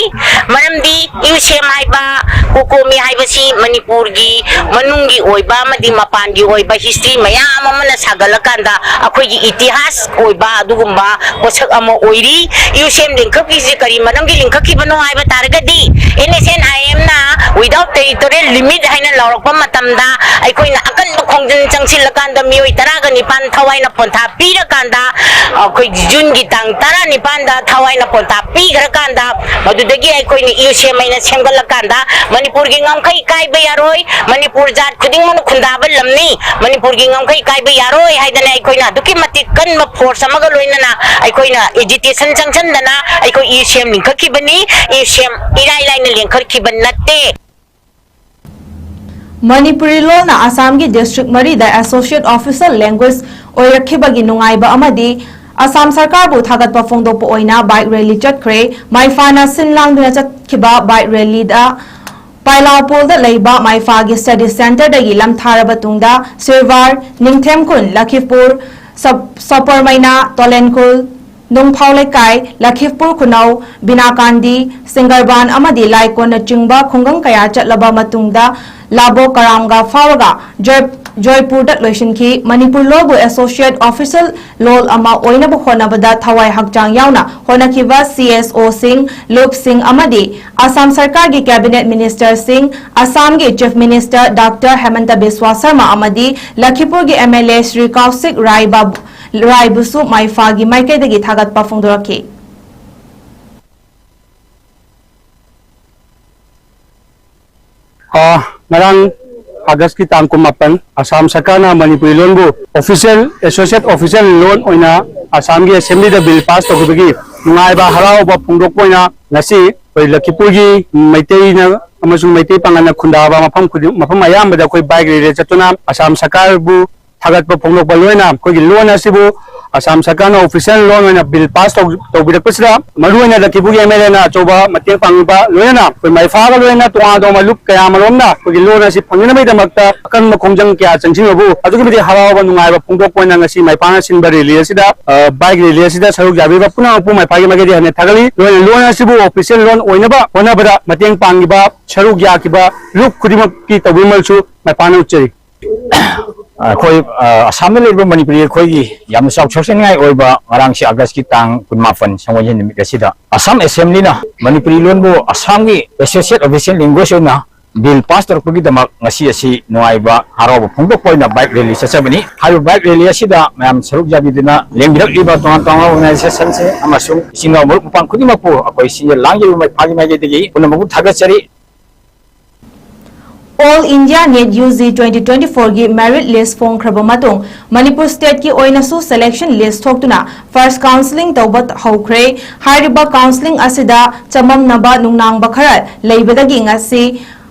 ꯃꯔꯝꯗꯤ ꯌꯨ ꯁꯤ ꯑꯦꯝ ꯍꯥꯏꯕ, ꯀꯣꯀꯣꯃꯤ ꯍꯥꯏꯕꯁꯤ ꯃꯅꯤꯄꯨꯔꯒꯤ ꯃꯅꯨꯡꯒꯤ ꯑꯣꯏꯕ ꯑꯃꯗꯤ ꯃꯄꯥꯟꯒꯤ ꯑꯣꯏꯕ ꯍꯤꯁꯇ꯭ꯔꯤ ꯃꯌꯥꯝ ꯑꯃꯅ ꯁꯥꯒꯠꯂꯀꯥꯟꯗ ꯑꯩꯈꯣꯏꯒꯤ ꯏꯇꯤꯍꯥꯁ ꯑꯣꯏꯕ ꯑꯗꯨꯒꯨꯝꯕ ꯄꯣꯠꯁꯛ ꯑꯃ ꯑꯣꯏꯔꯤ꯫ ꯌꯨ ꯁꯤ ꯑꯦꯝ ꯂꯤꯡꯈꯠꯈꯤꯁꯤ ꯀꯔꯤ ꯃꯔꯝꯒꯤ ꯂꯤꯡꯈꯠꯈꯤꯕꯅꯣ ꯍꯥꯏꯕ ꯇꯥꯔꯒꯗꯤ, ꯑꯦꯟ ꯑꯦꯁ ꯑꯦꯟ ꯑꯥꯏ ꯑꯦꯝꯅ without territorial limit ꯍꯥꯏꯅ ꯂꯥꯎꯔꯛꯄ ꯃꯇꯝꯗ ꯑꯩꯈꯣꯏꯅ ꯑꯀꯟꯕ ꯈꯣꯡꯖꯪ ꯆꯪꯁꯤꯜꯂꯀꯥꯟꯗ ꯃꯤꯑꯣꯏ ꯇꯔꯥꯒ ꯅꯤꯄꯥꯟ ꯊꯋꯥꯏꯅ ꯄꯣꯟꯊꯥ ꯄꯤꯔꯀꯥꯟꯗ, ꯑꯩꯈꯣꯏ ꯖꯨꯟꯒꯤ ꯇꯥꯡ ꯇꯔꯥꯅꯤꯄꯥꯟꯗ ꯊꯋꯥꯏꯅ ꯄꯣꯟꯊꯥ ꯄꯤꯈ꯭ꯔꯀꯥꯟꯗ, ꯃꯗꯨꯗꯒꯤ ꯑꯩꯈꯣꯏꯅ ꯌꯨ ꯁꯤ ꯑꯦꯝ ꯍꯥꯏꯅ ꯁꯦꯝꯒꯠꯂꯀꯥꯟꯗ ꯃꯅꯤꯄꯨꯔꯒꯤ ꯉꯝꯈꯩ ꯀꯥꯏꯕ ꯌꯥꯔꯣꯏ, ꯃꯅꯤꯄꯨꯔ ꯖꯥꯠ ꯈꯨꯗꯤꯡꯃꯛꯅ ꯈꯨꯟꯗꯥꯕ ꯂꯝꯅꯤ, ꯃꯅꯤꯄꯨꯔꯒꯤ ꯉꯝꯈꯩ ꯀꯥꯏꯕ ꯌꯥꯔꯣꯏ ꯍꯥꯏꯗꯅ ꯑꯩꯈꯣꯏꯅ ꯑꯗꯨꯛꯀꯤ ꯃꯇꯤꯛ ꯀꯟꯕ ꯐꯣꯔꯁ ꯑꯃꯒ ꯂꯣꯏꯅꯅ ꯑꯩꯈꯣꯏꯅ ꯑꯦꯖꯤꯇꯦꯁꯟ ꯆꯪꯁꯤꯟꯗꯅ ꯑꯩꯈꯣꯏ ꯌꯨ ꯁꯤ ꯑꯦꯝ ꯂꯤꯡꯈꯠꯈꯤꯕꯅꯤ꯫ ꯌꯨ ꯁꯤ ꯑꯦꯝ ꯏꯔꯥꯏ ꯂꯥꯏꯅ ꯂꯤꯡꯈꯠꯈꯤꯕ ꯅꯠꯇꯦ꯫ ꯃꯅꯤꯄꯨꯔꯤ ꯂꯣꯟꯅ ꯑꯁꯥꯝꯒꯤ ꯗꯤꯁꯇ꯭ꯔꯤꯛ ꯃꯔꯤꯗ ꯑꯦꯁꯣꯁꯤꯌꯦꯠ ꯑꯣꯐꯤꯁꯤꯌꯦꯜ ꯂꯦꯡꯒ꯭ꯋꯦꯖ ꯑꯣꯏꯔꯛꯈꯤꯕꯒꯤ ꯅꯨꯡꯉꯥꯏꯕ ꯑꯃꯗꯤ ꯑꯁꯥꯝ ꯁꯔꯀꯥꯔꯕꯨ ꯊꯥꯒꯠꯄ ꯐꯣꯡꯗꯣꯛꯄ ꯑꯣꯏꯅ bike rally ꯆꯠꯈ꯭ꯔꯦ꯫ ꯃꯥꯏꯐꯥꯅ ꯁꯤꯟ ꯂꯥꯡꯗꯨꯅ ꯆꯠꯈꯤꯕ bike rally ꯗ ꯄꯥꯏꯂꯥꯎꯄꯣꯜꯗ ꯂꯩꯕ ꯃꯥꯏꯐꯥꯒꯤ study centre ꯗꯒꯤ ꯂꯝꯊꯥꯔꯕ ꯇꯨꯡꯗ ꯁꯤꯔꯋꯥꯔ, ꯅꯤꯡꯊꯦꯝꯈꯨꯜ, ꯂꯈꯤꯄꯨꯔ, ꯁꯞ-, ꯁꯣꯄꯔꯃꯩꯅꯥ, ꯇꯣꯂꯦꯟꯈꯨꯜ, ꯅꯨꯡꯐꯥꯎ ꯂꯩꯀꯥꯏ, ꯂꯈꯤꯄꯨꯔ ꯈꯨꯅꯧ, ꯕꯤꯅꯥꯀꯥꯟꯗꯤ, ꯁꯤꯡꯒꯔꯕꯥꯟ ꯑꯃꯗꯤ ꯂꯥꯏꯀꯣꯟꯅꯆꯤꯡꯕ ꯈꯨꯡꯒꯪ ꯀꯌꯥ ꯆꯠꯂꯕ ꯃꯇꯨꯡꯗ ꯂꯥꯕꯣꯛ ꯀꯔꯥꯝꯒ ꯐꯥꯎꯔꯒ ꯖꯣꯏ-, ꯖꯣꯏꯄꯨꯔꯗ ꯂꯣꯏꯁꯤꯟꯈꯤ꯫ ꯃꯅꯤꯄꯨꯔ ꯂꯣꯟꯕꯨ associate official ꯂꯣꯜ ꯑꯃ ꯑꯣꯏꯅꯕ ꯍꯣꯠꯅꯕꯗ ꯊꯋꯥꯏ ꯍꯛꯆꯥꯡ ꯌꯥꯎꯅ ꯍꯣꯠꯅꯈꯤꯕ C S O ꯁꯤꯡ, ꯂꯨꯞꯁꯤꯡ ꯑꯃꯗꯤ ꯑꯁꯥꯝ ꯁꯔꯀꯥꯔꯒꯤ cabinet minister ꯁꯤꯡ, ꯑꯁꯥꯝꯒꯤ Chief Minister Doctor ꯍꯦꯃꯟꯇ ꯕꯤꯁ꯭ꯋꯥ ꯁꯔꯃ ꯑꯃꯗꯤ ꯂꯈꯤꯄꯨꯔꯒꯤ M L A ꯁ꯭ꯔꯤ ꯀꯧꯁꯤꯛ ꯔꯥꯏ ꯕꯥꯕꯨ, ꯔꯥꯏꯕꯨꯁꯨ ꯃꯥꯏꯐꯥꯒꯤ ꯃꯥꯏꯀꯩꯗꯒꯤ ꯊꯥꯒꯠꯄ ꯐꯣꯡꯗꯣꯔꯛꯈꯤ꯫ ꯑ, ꯉꯔꯥꯡ ꯑꯥꯒꯁꯀꯤ ꯇꯥꯡ ꯀꯨꯟꯃꯥꯄꯟ, ꯑꯁꯥꯝ ꯁꯔꯀꯥꯔꯅ ꯃꯅꯤꯄꯨꯔꯤ ꯂꯣꯟꯕꯨ official, associate official ꯂꯣꯟ ꯑꯣꯏꯅ ꯑꯁꯥꯝꯒꯤ assembly ꯗ bill pass ꯇꯧꯈꯤꯕꯒꯤ ꯅꯨꯡꯉꯥꯏꯕ ꯍꯔꯥꯎꯕ ꯐꯣꯡꯗꯣꯛꯄ ꯑꯣꯏꯅ ꯉꯁꯤ ꯑꯩꯈꯣꯏ ꯂꯈꯤꯄꯨꯔꯒꯤ ꯃꯩꯇꯩꯅ ꯑꯃꯁꯨꯡ ꯃꯩꯇꯩ ꯄꯥꯉꯜꯅ ꯈꯨꯟꯗꯥꯕ ꯃꯐꯝ ꯈꯨꯗꯤꯡ, ꯃꯐꯝ ꯑꯌꯥꯝꯕꯗ ꯑꯩꯈꯣꯏ bike rally ꯆꯠꯇꯨꯅ ꯑꯁꯥꯝ ꯁꯔꯀꯥꯔꯕꯨ ꯊꯥꯒꯠꯄ ꯐꯣꯡꯗꯣꯛꯄ ꯂꯣꯏꯅ ꯑꯩꯈꯣꯏꯒꯤ ꯂꯣꯟ ꯑꯁꯤꯕꯨ ꯑꯁꯥꯝ ꯁꯔꯀꯥꯔꯅ official ꯂꯣꯟ ꯑꯣꯏꯅ bill pass ꯇꯧ-, ꯇꯧꯕꯤꯔꯛꯄꯁꯤꯗ ꯃꯔꯨꯑꯣꯏꯅ ꯂꯈꯤꯄꯨꯔꯒꯤ M L A ꯅ ꯑꯆꯧꯕ ꯃꯇꯦꯡ ꯄꯥꯡꯕꯤꯕ ꯂꯣꯏꯅꯅ ꯑꯩꯈꯣꯏ ꯃꯥꯏꯐꯥꯒ ꯂꯣꯏꯅꯅ ꯇꯣꯉꯥꯟ ꯇꯣꯉꯥꯟꯕ ꯂꯨꯞ ꯀꯌꯥ ꯑꯃꯔꯣꯝꯅ ꯑꯩꯈꯣꯏꯒꯤ ꯂꯣꯟ ꯑꯁꯤ ꯐꯪꯅꯅꯕꯒꯤꯗꯃꯛꯇ ꯑꯀꯟꯕ ꯈꯣꯡꯖꯪ ꯀꯌꯥ ꯆꯪꯁꯤꯟꯕꯕꯨ ꯑꯗꯨꯛꯀꯤ ꯃꯇꯤꯛ ꯍꯔꯥꯎꯕ ꯅꯨꯡꯉꯥꯏꯕ ꯐꯣꯡꯗꯣꯛꯄ ꯑꯣꯏꯅ ꯉꯁꯤ ꯃꯥꯏꯐꯥꯅ ꯁꯤꯟꯕ rally ꯑꯁꯤꯗ, ꯑ, bike rally ꯑꯁꯤꯗ ꯁꯔꯨꯛ ꯌꯥꯕꯤꯕ ꯄꯨꯝꯅꯃꯛꯄꯨ ꯃꯥꯏꯐꯥꯒꯤ ꯃꯥꯏꯀꯩꯗꯒꯤ ꯍꯟꯅ ꯊꯥꯒꯠꯂꯤ꯫ ꯂꯣꯏꯅ ꯂꯣꯟ ꯑꯁꯤꯕꯨ official ꯂꯣꯟ ꯑꯣꯏꯅꯕ ꯍꯣꯠꯅꯕꯗ ꯃꯇꯦꯡ ꯄꯥꯡꯂꯤꯕ ꯁꯔꯨꯛ ꯌꯥꯈꯤꯕ ꯂꯨꯞ ꯈꯨꯗꯤꯡꯃꯛꯀꯤ ꯇꯧꯕꯤꯃꯜꯁꯨ ꯃꯥꯏꯐꯥꯅ ꯎꯠꯆꯔꯤ꯫ ꯑꯩꯈꯣꯏ, ꯑ, ꯑꯁꯥꯝꯗ ꯂꯩꯔꯤꯕ ꯃꯅꯤꯄꯨꯔꯤ ꯑꯩꯈꯣꯏꯒꯤ ꯌꯥꯝꯅ ꯆꯥꯎꯊꯣꯛꯆꯅꯤꯡꯉꯥꯏ ꯑꯣꯏꯕ ꯉꯔꯥꯡꯁꯤ ꯑꯥꯒꯁꯀꯤ ꯇꯥꯡ ꯀꯨꯟꯃꯥꯄꯟ ꯁꯒꯣꯜꯁꯦꯟ ꯅꯨꯃꯤꯠ ꯑꯁꯤꯗ ꯑꯁꯥꯝ assembly ꯅ ꯃꯅꯤꯄꯨꯔꯤ ꯂꯣꯟꯕꯨ ꯑꯁꯥꯝꯒꯤ associate official language ꯑꯣꯏꯅ bill pass ꯇꯧꯔꯛꯄꯒꯤꯗꯃꯛ ꯉꯁꯤ ꯑꯁꯤ ꯅꯨꯡꯉꯥꯏꯕ ꯍꯔꯥꯎꯕ ꯐꯣꯡꯗꯣꯛꯄ ꯑꯣꯏꯅ bike rally ꯆꯠꯆꯕꯅꯤ꯫ ꯍꯥꯏꯔꯤꯕ bike rally ꯑꯁꯤꯗ ꯃꯌꯥꯝ ꯁꯔꯨꯛ ꯌꯥꯕꯤꯗꯨꯅ ꯂꯦꯡꯕꯤꯔꯛꯂꯤꯕ ꯇꯣꯉꯥꯟ ꯇꯣꯉꯥꯟꯕ organization ꯁꯤꯡ ꯑꯃꯁꯨꯡ ꯏꯆꯤꯟ ꯏꯅꯥꯎ ꯃꯔꯨꯞ ꯃꯄꯥꯡ ꯈꯨꯗꯤꯡꯃꯛꯄꯨ ꯑꯩꯈꯣꯏ ꯁꯤꯟꯖ ꯂꯥꯡꯖꯔꯤꯕ ꯃꯥꯏꯐꯥꯒꯤ ꯃꯥꯏꯀꯩꯗꯒꯤ ꯄꯨꯝꯅꯃꯛꯄꯨ ꯊꯥꯒꯠꯆꯔꯤ꯫ All India NEET U G twenty twenty-four ꯒꯤ merit list ꯐꯣꯡꯈ꯭ꯔꯕ ꯃꯇꯨꯡ ꯃꯅꯤꯄꯨꯔ state ꯀꯤ ꯑꯣꯏꯅꯁꯨ selection list ꯊꯣꯛꯇꯨꯅ first counselling ꯇꯧꯕ ꯍꯧꯈ꯭ꯔꯦ꯫ ꯍꯥꯏꯔꯤꯕ counselling ꯑꯁꯤꯗ ꯆꯃꯝꯅꯕ ꯅꯨꯡꯅꯥꯡꯕ ꯈꯔ ꯂꯩꯕꯗꯒꯤ ꯉꯁꯤ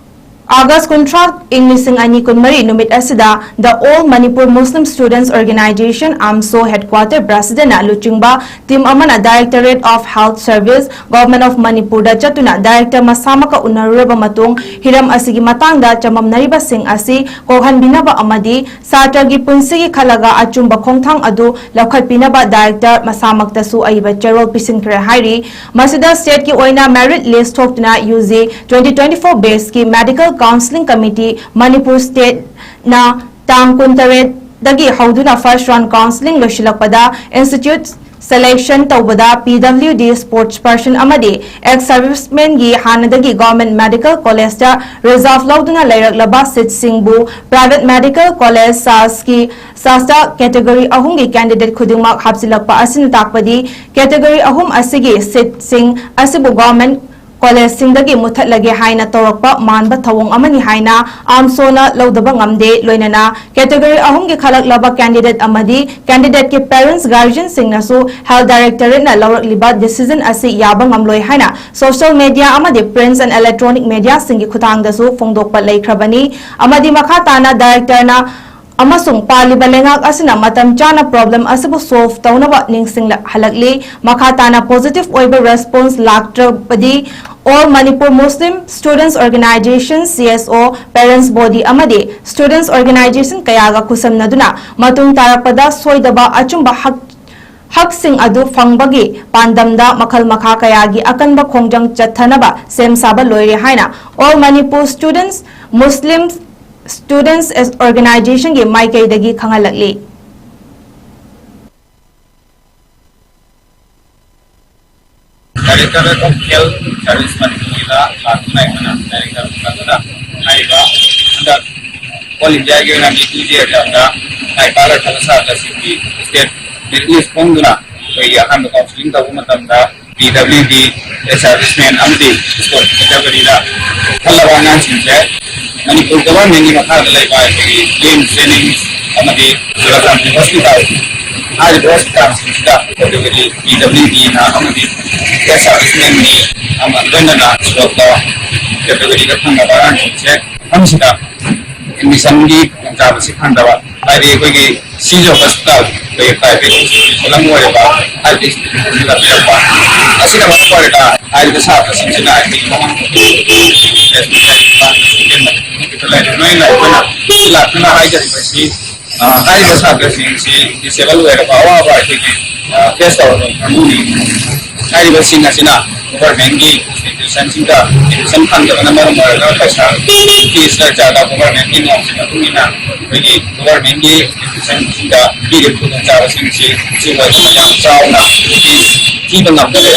ꯑꯥꯒꯁ ꯀꯨꯟꯊ꯭ꯔꯥ, ꯏꯪ ꯂꯤꯁꯤꯡ ꯑꯅꯤ ꯀꯨꯟꯃꯔꯤ ꯅꯨꯃꯤꯠ ꯑꯁꯤꯗ The All Manipur Muslim Students Organization, AMSO, Headquarter Presidentꯅ ꯂꯨꯆꯤꯡꯕ team ꯑꯃꯅ Directorate of Health Service, Government of Manipurꯗ ꯆꯠꯇꯨꯅ director ꯃꯁꯥꯃꯛꯀ ꯎꯅꯔꯨꯔꯕ ꯃꯇꯨꯡ, ꯍꯤꯔꯝ ꯑꯁꯤꯒꯤ ꯃꯇꯥꯡꯗ ꯆꯃꯝꯅꯔꯤꯕꯁꯤꯡ ꯑꯁꯤ ꯀꯣꯛꯍꯟꯕꯤꯅꯕ ꯑꯃꯗꯤ ꯁꯥꯇ꯭ꯔꯒꯤ ꯄꯨꯟꯁꯤꯒꯤ ꯈꯜꯂꯒ ꯑꯆꯨꯝꯕ ꯈꯣꯡꯊꯥꯡ ꯑꯗꯨ ꯂꯧꯈꯠꯄꯤꯅꯕ director ꯃꯁꯥꯃꯛꯇꯁꯨ ꯑꯏꯕ ꯆꯦꯔꯣꯜ ꯄꯤꯁꯤꯟꯈ꯭ꯔꯦ ꯍꯥꯏꯔꯤ꯫ ꯃꯁꯤꯗ stateꯀꯤ ꯑꯣꯏꯅ merit list ꯊꯣꯛꯇꯨꯅ UG twenty twenty-four batchꯀꯤ Medical Counselling Committee, Manipur Stateꯅ ꯇꯥꯡ ꯀꯨꯟꯇꯔꯦꯠꯇꯒꯤ ꯍꯧꯗꯨꯅ first round counselling ꯂꯣꯏꯁꯤꯜꯂꯛꯄꯗ institute selection ꯇꯧꯕꯗ PWD sports person ꯑꯃꯗꯤ ex servicemanꯒꯤ ꯍꯥꯟꯅꯗꯒꯤ Government Medical Collegeꯇ reserve ꯂꯧꯗꯨꯅ ꯂꯩꯔꯛꯂꯕ seatꯁꯤꯡꯕꯨ private medical college SASꯀꯤ, SASꯇ category ꯑꯍꯨꯝꯒꯤ candidate ꯈꯨꯗꯤꯡꯃꯛ ꯍꯥꯞꯆꯤꯜꯂꯛꯄ ꯑꯁꯤꯅ ꯇꯥꯛꯄꯗꯤ category ꯑꯍꯨꯝ ꯑꯁꯤꯒꯤ seatꯁꯤꯡ ꯑꯁꯤꯕꯨ government collegeꯁꯤꯡꯗꯒꯤ ꯃꯨꯠꯊꯠꯂꯒꯦ ꯍꯥꯏꯅ ꯇꯧꯔꯛꯄ ꯃꯥꯟꯕ ꯊꯧꯑꯣꯡ ꯑꯃꯅꯤ ꯍꯥꯏꯅ AMSOꯅ ꯂꯧꯗꯕ ꯉꯝꯗꯦ꯫ ꯂꯣꯏꯅꯅ category ꯑꯍꯨꯝꯒꯤ ꯈꯜꯂꯛꯂꯕ candidate ꯑꯃꯗꯤ candidateꯀꯤ parents, guardianꯁꯤꯡꯅꯁꯨ health directorateꯅ ꯂꯧꯔꯛꯂꯤꯕ decision ꯑꯁꯤ ꯌꯥꯕ ꯉꯝꯂꯣꯏ ꯍꯥꯏꯅ social media ꯑꯃꯗꯤ print and electronic mediaꯁꯤꯡꯒꯤ ꯈꯨꯠꯊꯥꯡꯗꯁꯨ ꯐꯣꯡꯗꯣꯛꯄ ꯂꯩꯈ꯭ꯔꯕꯅꯤ꯫ ꯑꯃꯗꯤ ꯃꯈꯥ ꯇꯥꯅ directorꯅ ꯑꯃꯁꯨꯡ ꯄꯥꯜꯂꯤꯕ ꯂꯩꯉꯥꯛ ꯑꯁꯤꯅ ꯃꯇꯝ ꯆꯥꯅ problem ꯑꯁꯤꯕꯨ solve ꯇꯧꯅꯕ ꯅꯤꯡꯁꯤꯡꯍꯜꯂꯛꯂꯤ꯫ ꯃꯈꯥ ꯇꯥꯅ positive ꯑꯣꯏꯕ response ꯂꯥꯛꯇ꯭ꯔꯕꯗꯤ All Manipur Muslim Students Organization, CSO, parents body ꯑꯃꯗꯤ students organization ꯀꯌꯥꯒ ꯈꯨꯠꯁꯝꯅꯗꯨꯅ ꯃꯇꯨꯡ ꯇꯥꯔꯛꯄꯗ ꯁꯣꯏꯗꯕ ꯑꯆꯨꯝꯕ ꯍꯛ, ꯍꯛꯁꯤꯡ ꯑꯗꯨ ꯐꯪꯕꯒꯤ ꯄꯥꯟꯗꯝꯗ ꯃꯈꯜ ꯃꯈꯥ ꯀꯌꯥꯒꯤ ꯑꯀꯟꯕ ꯈꯣꯡꯖꯪ ꯆꯠꯊꯅꯕ ꯁꯦꯝ ꯁꯥꯕ ꯂꯣꯏꯔꯦ ꯍꯥꯏꯅ All Manipur Students Muslim Students Organizationꯒꯤ ꯃꯥꯏꯀꯩꯗꯒꯤ ꯈꯪꯍꯜꯂꯛꯂꯤ꯫ Directorate of Health Service ꯃꯅꯤꯄꯨꯔꯒꯤꯗ ꯂꯥꯛꯇꯨꯅ ꯑꯩꯈꯣꯏꯅ director ꯈꯟꯗꯨꯅ ꯍꯥꯏꯔꯤꯕ ꯍꯟꯗꯛ All Indiaꯒꯤ ꯑꯣꯏꯅ NEET UG examꯗ ꯃꯥꯏ ꯄꯥꯛꯂꯛꯇꯕ ꯁꯥꯇ꯭ꯔꯁꯤꯡꯒꯤ state merit list ꯐꯣꯡꯗꯨꯅ ꯑꯩꯈꯣꯏꯒꯤ ꯑꯍꯥꯟꯕ counselling ꯇꯧꯕ ꯃꯇꯝꯗ PWD, ex serviceman ꯑꯃꯗꯤ sports categoryꯗ ꯈꯜꯂꯕ ꯑꯉꯥꯡꯁꯤꯡꯁꯦ ꯃꯅꯤꯄꯨꯔ governmentꯀꯤ ꯃꯈꯥꯗ ꯂꯩꯕ ꯑꯩꯈꯣꯏꯒꯤ JNIMS, JNIMS ꯑꯃꯗꯤ ꯆꯨꯔꯥꯆꯥꯟꯄꯨꯔ hospital ꯍꯥꯏꯔꯤꯕ ꯍꯣꯁꯄꯤꯇꯥꯜꯁꯤꯡꯁꯤꯗ ꯀꯦꯇꯦꯒꯣꯔꯤ ꯄꯤ ꯗꯕ꯭ꯂꯤꯌꯨ ꯗꯤ ꯑꯃꯗꯤ ꯕꯦꯁ ꯁꯥꯔꯚꯤꯁ ꯃꯦꯟꯒꯤ ꯑꯃ ꯂꯣꯏꯅꯅ ꯁꯣꯛꯄ ꯀꯦꯇꯦꯒꯣꯔꯤꯗ ꯐꯪꯂꯕ ꯑꯉꯥꯡꯁꯤꯡꯁꯦ ꯃꯐꯝꯁꯤꯗ ꯑꯦꯗꯃꯤꯁꯟꯒꯤ ꯈꯨꯗꯣꯡꯆꯥꯕꯁꯤ ꯐꯪꯗꯕ, ꯍꯥꯏꯗꯤ ꯑꯩꯈꯣꯏꯒꯤ ꯁꯤꯖ ꯍꯣꯁꯄꯤꯇꯥꯜ, ꯑꯩꯈꯣꯏꯒꯤ ꯄ꯭ꯔꯥꯏꯚꯦꯠ ꯍꯣꯁꯄꯤꯇꯥꯜ ꯑꯃ ꯑꯣꯏꯔꯤꯕ ꯍꯥꯏꯔꯤꯕ ꯏꯟꯁꯇꯤꯇ꯭ꯌꯨꯁꯟꯁꯤꯗ ꯄꯤꯔꯛꯄ ꯑꯁꯤꯅ ꯃꯔꯝ ꯑꯣꯏꯔꯒ ꯍꯥꯏꯔꯤꯕ ꯁꯥꯇ꯭ꯔꯁꯤꯡꯁꯤꯅ ꯑꯩꯈꯣꯏꯒꯤ ꯃꯃꯥꯡ ꯂꯥꯏꯔꯤꯛ ꯅꯣꯏꯅ ꯑꯩꯈꯣꯏꯅ ꯂꯥꯛꯇꯨꯅ ꯍꯥꯏꯖꯔꯤꯕꯁꯤ, ꯑ, ꯍꯥꯏꯔꯤꯕ ꯁꯥꯇ꯭ꯔꯁꯤꯡꯁꯤ ꯗꯤꯁꯦꯕꯜ ꯑꯣꯏꯔꯕ ꯑꯋꯥꯕ ꯑꯩꯈꯣꯏꯒꯤ, ꯑ, ꯐꯦꯁ ꯇꯧꯔꯕ ꯀꯥꯡꯕꯨꯅꯤ꯫ ꯍꯥꯏꯔꯤꯕꯁꯤꯡ ꯑꯁꯤꯅ ꯒꯣꯚꯔꯟꯃꯦꯟꯒꯤ ꯏꯟꯁꯇꯤꯇ꯭ꯌꯨꯁꯟꯁꯤꯡꯗ ꯑꯦꯗꯃꯤꯁꯟ ꯐꯪꯗꯕꯅ ꯃꯔꯝ ꯑꯣꯏꯔꯒ ꯄꯩꯁꯥ ꯐꯤꯁ ꯅꯠꯇ꯭ꯔꯒ ꯒꯣꯚꯔꯟꯃꯦꯟꯒꯤ ꯅꯤꯌꯣꯝꯁꯤꯡ ꯃꯇꯨꯡ ꯏꯟꯅ ꯑꯩꯈꯣꯏꯒꯤ ꯒꯣꯚꯔꯟꯃꯦꯟꯒꯤ ꯏꯟꯁꯇꯤꯇ꯭ꯌꯨꯁꯟꯁꯤꯡꯗ ꯄꯤꯔꯤꯕ ꯈꯨꯗꯣꯡꯆꯥꯕꯁꯤꯡꯁꯤ ꯁꯤ ꯑꯣꯏꯕꯅ ꯌꯥꯝ ꯆꯥꯎꯅ ꯐꯤꯁ ꯊꯤꯕ ꯉꯝꯗꯕ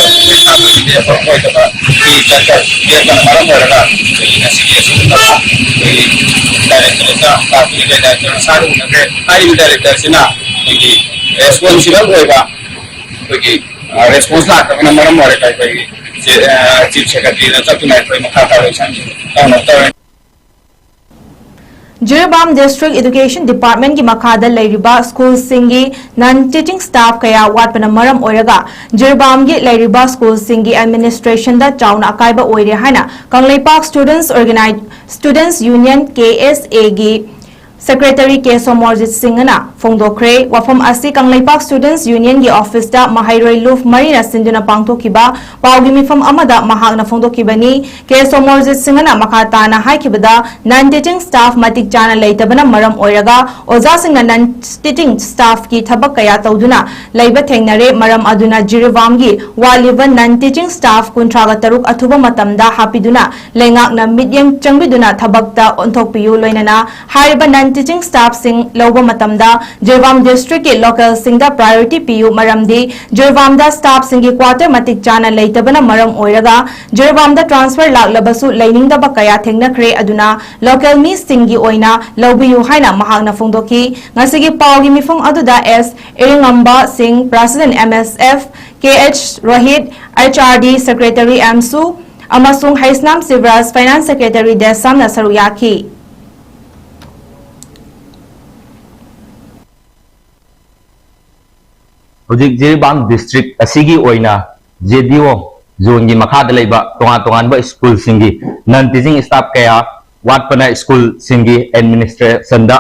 ꯑꯣꯏꯗꯕ ꯐꯤꯁ ꯅꯠꯇ꯭ꯔꯒ ꯄꯤꯔꯛꯄꯅ ꯃꯔꯝ ꯑꯣꯏꯔꯒ ꯑꯩꯈꯣꯏꯒꯤ ꯉꯁꯤꯒꯤ ꯑꯁꯤꯒꯨꯝꯂꯕ ꯑꯩꯈꯣꯏꯒꯤ ꯗꯥꯏꯔꯦꯛꯇꯔꯗ ꯇꯥꯛꯄꯤꯔꯤꯕ ꯗꯥꯏꯔꯦꯛꯇꯔ ꯁꯥꯔ ꯎꯅꯈ꯭ꯔꯦ꯫ ꯍꯥꯏꯔꯤꯕ ꯗꯥꯏꯔꯦꯛꯇꯔꯁꯤꯅ ꯑꯩꯈꯣꯏꯒꯤ ꯔꯦꯁꯄꯣꯟꯁꯤꯕꯜ ꯑꯣꯏꯕ ꯑꯩꯈꯣꯏꯒꯤ, ꯑ, ꯔꯦꯁꯄꯣꯟꯁ ꯂꯥꯛꯇꯕꯅ ꯃꯔꯝ ꯑꯣꯏꯔꯒ ꯑꯩꯈꯣꯏꯒꯤ ꯆꯤ-, ꯑ, ꯆꯤꯐ ꯁꯦꯀ꯭ꯔꯦꯇꯔꯤꯗ ꯆꯠꯇꯨꯅ ꯑꯩꯈꯣꯏ ꯃꯈꯥ ꯇꯥꯕ ꯑꯦꯛꯁꯟꯁꯤ ꯇꯧꯅꯕ ꯇꯧꯔꯦ꯫ ꯖꯤꯔꯤꯕꯥꯝ ꯗꯤꯁꯇ꯭ꯔꯤꯛ ꯏꯗꯨꯀꯦꯁꯟ ꯗꯤꯄꯥꯔꯠꯃꯦꯟꯒꯤ ꯃꯈꯥꯗ ꯂꯩꯔꯤꯕ ꯁ꯭ꯀꯨꯜꯁꯤꯡꯒꯤ ꯅꯟ ꯇꯤꯆꯤꯡ ꯁ꯭ꯇꯥꯐ ꯀꯌꯥ ꯋꯥꯠꯄꯅ ꯃꯔꯝ ꯑꯣꯏꯔꯒ ꯖꯤꯔꯤꯕꯥꯝꯒꯤ ꯂꯩꯔꯤꯕ ꯁ꯭ꯀꯨꯜꯁꯤꯡꯒꯤ ꯑꯦꯗꯃꯤꯅꯤꯁꯇ꯭ꯔꯦꯁꯟꯗ ꯆꯥꯎꯅ ꯑꯀꯥꯏꯕ ꯑꯣꯏꯔꯦ ꯍꯥꯏꯅ ꯀꯪꯂꯩꯄꯥꯛ ꯁ꯭ꯇꯨꯗꯦꯟꯠꯁ ꯑꯣꯔꯒꯅꯥꯏ-, ꯁ꯭ꯇꯨꯗꯦꯟꯠꯁ ꯌꯨꯅꯤꯌꯟ, ꯀꯦ ꯑꯦꯁ ꯑꯦꯒꯤ ꯁꯦꯀ꯭ꯔꯦꯇꯔꯤ ꯀꯦ ꯁꯣꯃꯣꯔꯖꯤꯠ ꯁꯤꯡꯍꯅ ꯐꯣꯡꯗꯣꯛꯈ꯭ꯔꯦ꯫ ꯋꯥꯐꯝ ꯑꯁꯤ ꯀꯪꯂꯩꯄꯥꯛ ꯁ꯭ꯇꯨꯗꯦꯟꯠꯁ ꯌꯨꯅꯤꯌꯟꯒꯤ ꯑꯣꯐꯤꯁꯇ ꯃꯍꯩꯔꯣꯏ ꯂꯨꯞ ꯃꯔꯤꯅ ꯁꯤꯟꯗꯨꯅ ꯄꯥꯡꯊꯣꯛꯈꯤꯕ ꯄꯥꯎꯒꯤ ꯃꯤꯐꯝ ꯑꯃꯗ ꯃꯍꯥꯛꯅ ꯐꯣꯡꯗꯣꯛꯈꯤꯕꯅꯤ꯫ ꯀꯦ ꯁꯣꯃꯣꯔꯖꯤꯠ ꯁꯤꯡꯍꯅ ꯃꯈꯥ ꯇꯥꯅ ꯍꯥꯏꯈꯤꯕꯗ, ꯅꯟ ꯇꯤꯆꯤꯡ ꯁ꯭ꯇꯥꯐ ꯃꯇꯤꯛ ꯆꯥꯅ ꯂꯩꯇꯕꯅ ꯃꯔꯝ ꯑꯣꯏꯔꯒ ꯑꯣꯖꯥꯁꯤꯡꯅ ꯅꯟ ꯇꯤꯆꯤꯡ ꯁ꯭ꯇꯥꯐꯀꯤ ꯊꯕꯛ ꯀꯌꯥ ꯇꯧꯗꯨꯅ ꯂꯩꯕ ꯊꯦꯡꯅꯔꯦ꯫ ꯃꯔꯝ ꯑꯗꯨꯅ ꯖꯤꯔꯤꯕꯥꯝꯒꯤ ꯋꯥꯠꯂꯤꯕ ꯅꯟ ꯇꯤꯆꯤꯡ ꯁ꯭ꯇꯥꯐ ꯀꯨꯟꯊ꯭ꯔꯥꯒ ꯇꯔꯨꯛ ꯑꯊꯨꯕ ꯃꯇꯝꯗ ꯍꯥꯞꯄꯤꯗꯨꯅ ꯂꯩꯉꯥꯛꯅ ꯃꯤꯠꯌꯦꯡ ꯆꯪꯕꯤꯗꯨꯅ ꯊꯕꯛꯇ ꯑꯣꯟꯊꯣꯛꯄꯤꯌꯨ꯫ ꯂꯣꯏꯅꯅ ꯍꯥꯏꯔꯤꯕ ꯅꯟ ꯇꯤꯆꯤꯡ ꯁ꯭ꯇꯥꯐꯁꯤꯡ ꯂꯧꯕ ꯃꯇꯝꯗ ꯖꯤꯔꯤꯕꯥꯝ ꯗꯤꯁꯇ꯭ꯔꯤꯛꯀꯤ ꯂꯣꯀꯦꯜꯁꯤꯡꯗ ꯄ꯭ꯔꯥꯏꯌꯣꯔꯤꯇꯤ ꯄꯤꯌꯨ, ꯃꯔꯝꯗꯤ ꯖꯤꯔꯤꯕꯥꯝꯗ ꯁ꯭ꯇꯥꯐꯁꯤꯡꯒꯤ ꯀ꯭ꯋꯥꯇꯔ ꯃꯇꯤꯛ ꯆꯥꯅ ꯂꯩꯇꯕꯅ ꯃꯔꯝ ꯑꯣꯏꯔꯒ ꯖꯤꯔꯤꯕꯥꯝꯗ ꯇ꯭ꯔꯥꯟꯁꯐꯔ ꯂꯥꯛꯂꯕꯁꯨ ꯂꯩꯅꯤꯡꯗꯕ ꯀꯌꯥ ꯊꯦꯡꯅꯈ꯭ꯔꯦ꯫ ꯑꯗꯨꯅ ꯂꯣꯀꯦꯜ ꯃꯤꯁꯤꯡꯒꯤ ꯑꯣꯏꯅ ꯂꯧꯕꯤꯌꯨ ꯍꯥꯏꯅ ꯃꯍꯥꯛꯅ ꯐꯣꯡꯗꯣꯛꯈꯤ꯫ ꯉꯁꯤꯒꯤ ꯄꯥꯎꯒꯤ ꯃꯤꯐꯝ ꯑꯗꯨꯗ ꯑꯦꯁ ꯏꯔꯤꯉꯝꯕ ꯁꯤꯡ, president M S F, K H Rohit, H R D secretary M ꯁꯨ ꯑꯃꯁꯨꯡ ꯍꯩꯁꯅꯥꯝ ꯁꯤꯕꯔꯥꯖ, ꯐꯥꯏꯅꯥꯟꯁ ꯁꯦꯀ꯭ꯔꯦꯇꯔꯤ ꯗꯦꯁꯥꯝꯅ ꯁꯔꯨꯛ ꯌꯥꯈꯤ꯫ ꯍꯧꯖꯤꯛ ꯖꯤꯔꯤꯕꯥꯝ ꯗꯤꯁꯇ꯭ꯔꯤꯛ ꯑꯁꯤꯒꯤ ꯑꯣꯏꯅ ꯖꯦ ꯗꯤ ꯑꯣ ꯖꯣꯟꯒꯤ ꯃꯈꯥꯗ ꯂꯩꯕ ꯇꯣꯉꯥꯟ ꯇꯣꯉꯥꯟꯕ ꯁ꯭ꯀꯨꯜꯁꯤꯡꯒꯤ ꯅꯟ ꯇꯤꯆꯤꯡ ꯁ꯭ꯇꯥꯐ ꯀꯌꯥ ꯋꯥꯠꯄꯅ ꯁ꯭ꯀꯨꯜꯁꯤꯡꯒꯤ ꯑꯦꯗꯃꯤꯅꯤꯁꯇ꯭ꯔꯦꯁꯟꯗ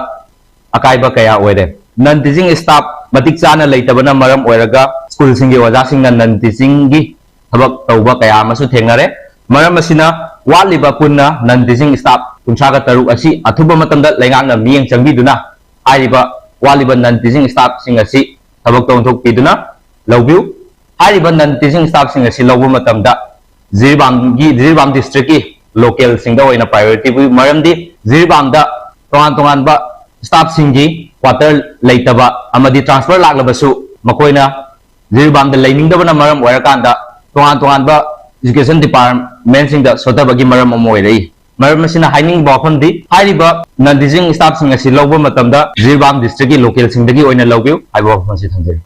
ꯑꯀꯥꯏꯕ ꯀꯌꯥ ꯑꯣꯏꯔꯦ꯫ ꯅꯟ ꯇꯤꯆꯤꯡ ꯁ꯭ꯇꯥꯐ ꯃꯇꯤꯛ ꯆꯥꯅ ꯂꯩꯇꯕꯅ ꯃꯔꯝ ꯑꯣꯏꯔꯒ ꯁ꯭ꯀꯨꯜꯁꯤꯡꯒꯤ ꯑꯣꯖꯥꯁꯤꯡꯅ ꯅꯟ ꯇꯤꯆꯤꯡꯒꯤ ꯊꯕꯛ ꯇꯧꯕ ꯀꯌꯥ ꯑꯃꯁꯨ ꯊꯦꯡꯅꯔꯦ꯫ ꯃꯔꯝ ꯑꯁꯤꯅ ꯋꯥꯠꯂꯤꯕ ꯄꯨꯟꯅ ꯅꯟ ꯇꯤꯆꯤꯡ ꯁ꯭ꯇꯥꯐ ꯀꯨꯟꯊ꯭ꯔꯥꯒ ꯇꯔꯨꯛ ꯑꯁꯤ ꯑꯊꯨꯕ ꯃꯇꯝꯗ ꯂꯩꯉꯥꯛꯅ ꯃꯤꯠꯌꯦꯡ ꯆꯪꯕꯤꯗꯨꯅ ꯍꯥꯏꯔꯤꯕ ꯋꯥꯠꯂꯤꯕ ꯅꯟ ꯇꯤꯆꯤꯡ ꯁ꯭ꯇꯥꯐꯁꯤꯡ ꯑꯁꯤ ꯊꯕꯛꯇ ꯑꯣꯟꯊꯣꯛꯄꯤꯗꯨꯅ ꯂꯧꯕꯤꯌꯨ꯫ ꯍꯥꯏꯔꯤꯕ ꯅꯟ ꯇꯤꯆꯤꯡ ꯁ꯭ꯇꯥꯐꯁꯤꯡ ꯑꯁꯤ ꯂꯧꯕ ꯃꯇꯝꯗ ꯖꯤꯔꯤꯕꯥꯝꯒꯤ, ꯖꯤꯔꯤꯕꯥꯝ ꯗꯤꯁꯇ꯭ꯔꯤꯛꯀꯤ ꯂꯣꯀꯦꯜꯁꯤꯡꯗ ꯑꯣꯏꯅ ꯄ꯭ꯔꯥꯏꯌꯣꯔꯤꯇꯤ ꯄꯤ, ꯃꯔꯝꯗꯤ ꯖꯤꯔꯤꯕꯥꯝꯗ ꯇꯣꯉꯥꯟ ꯇꯣꯉꯥꯟꯕ ꯁ꯭ꯇꯥꯐꯁꯤꯡꯒꯤ ꯀ꯭ꯋꯥꯇꯔ ꯂꯩꯇꯕ ꯑꯃꯗꯤ ꯇ꯭ꯔꯥꯟꯁꯐꯔ ꯂꯥꯛꯂꯕꯁꯨ ꯃꯈꯣꯏꯅ ꯖꯤꯔꯤꯕꯥꯝꯗ ꯂꯩꯅꯤꯡꯗꯕꯅ ꯃꯔꯝ ꯑꯣꯏꯔꯀꯥꯟꯗ ꯇꯣꯉꯥꯟ ꯇꯣꯉꯥꯟꯕ ꯏꯖꯨꯀꯦꯁꯟ ꯗꯤꯄꯥꯔꯠꯃꯦꯟꯁꯤꯡꯗ ꯁꯣꯠꯊꯕꯒꯤ ꯃꯔꯝ ꯑꯃ ꯑꯣꯏꯔꯛꯏ꯫ ꯃꯔꯝ ꯑꯁꯤꯅ ꯍꯥꯏꯅꯤꯡꯕ ꯋꯥꯐꯝꯗꯤ ꯍꯥꯏꯔꯤꯕ ꯅꯟ ꯇꯤꯆꯤꯡ ꯁ꯭ꯇꯥꯐꯁꯤꯡ ꯑꯁꯤ ꯂꯧꯕ ꯃꯇꯝꯗ ꯖꯤꯔꯤꯕꯥꯝ ꯗꯤꯁꯇ꯭ꯔꯤꯛꯀꯤ ꯂꯣꯀꯦꯜꯁꯤꯡꯗꯒꯤ ꯑꯣꯏꯅ ꯂꯧꯕꯤꯌꯨ ꯍꯥꯏꯕ ꯋꯥꯐꯝ ꯑꯁꯤ ꯊꯝꯖꯔꯤ꯫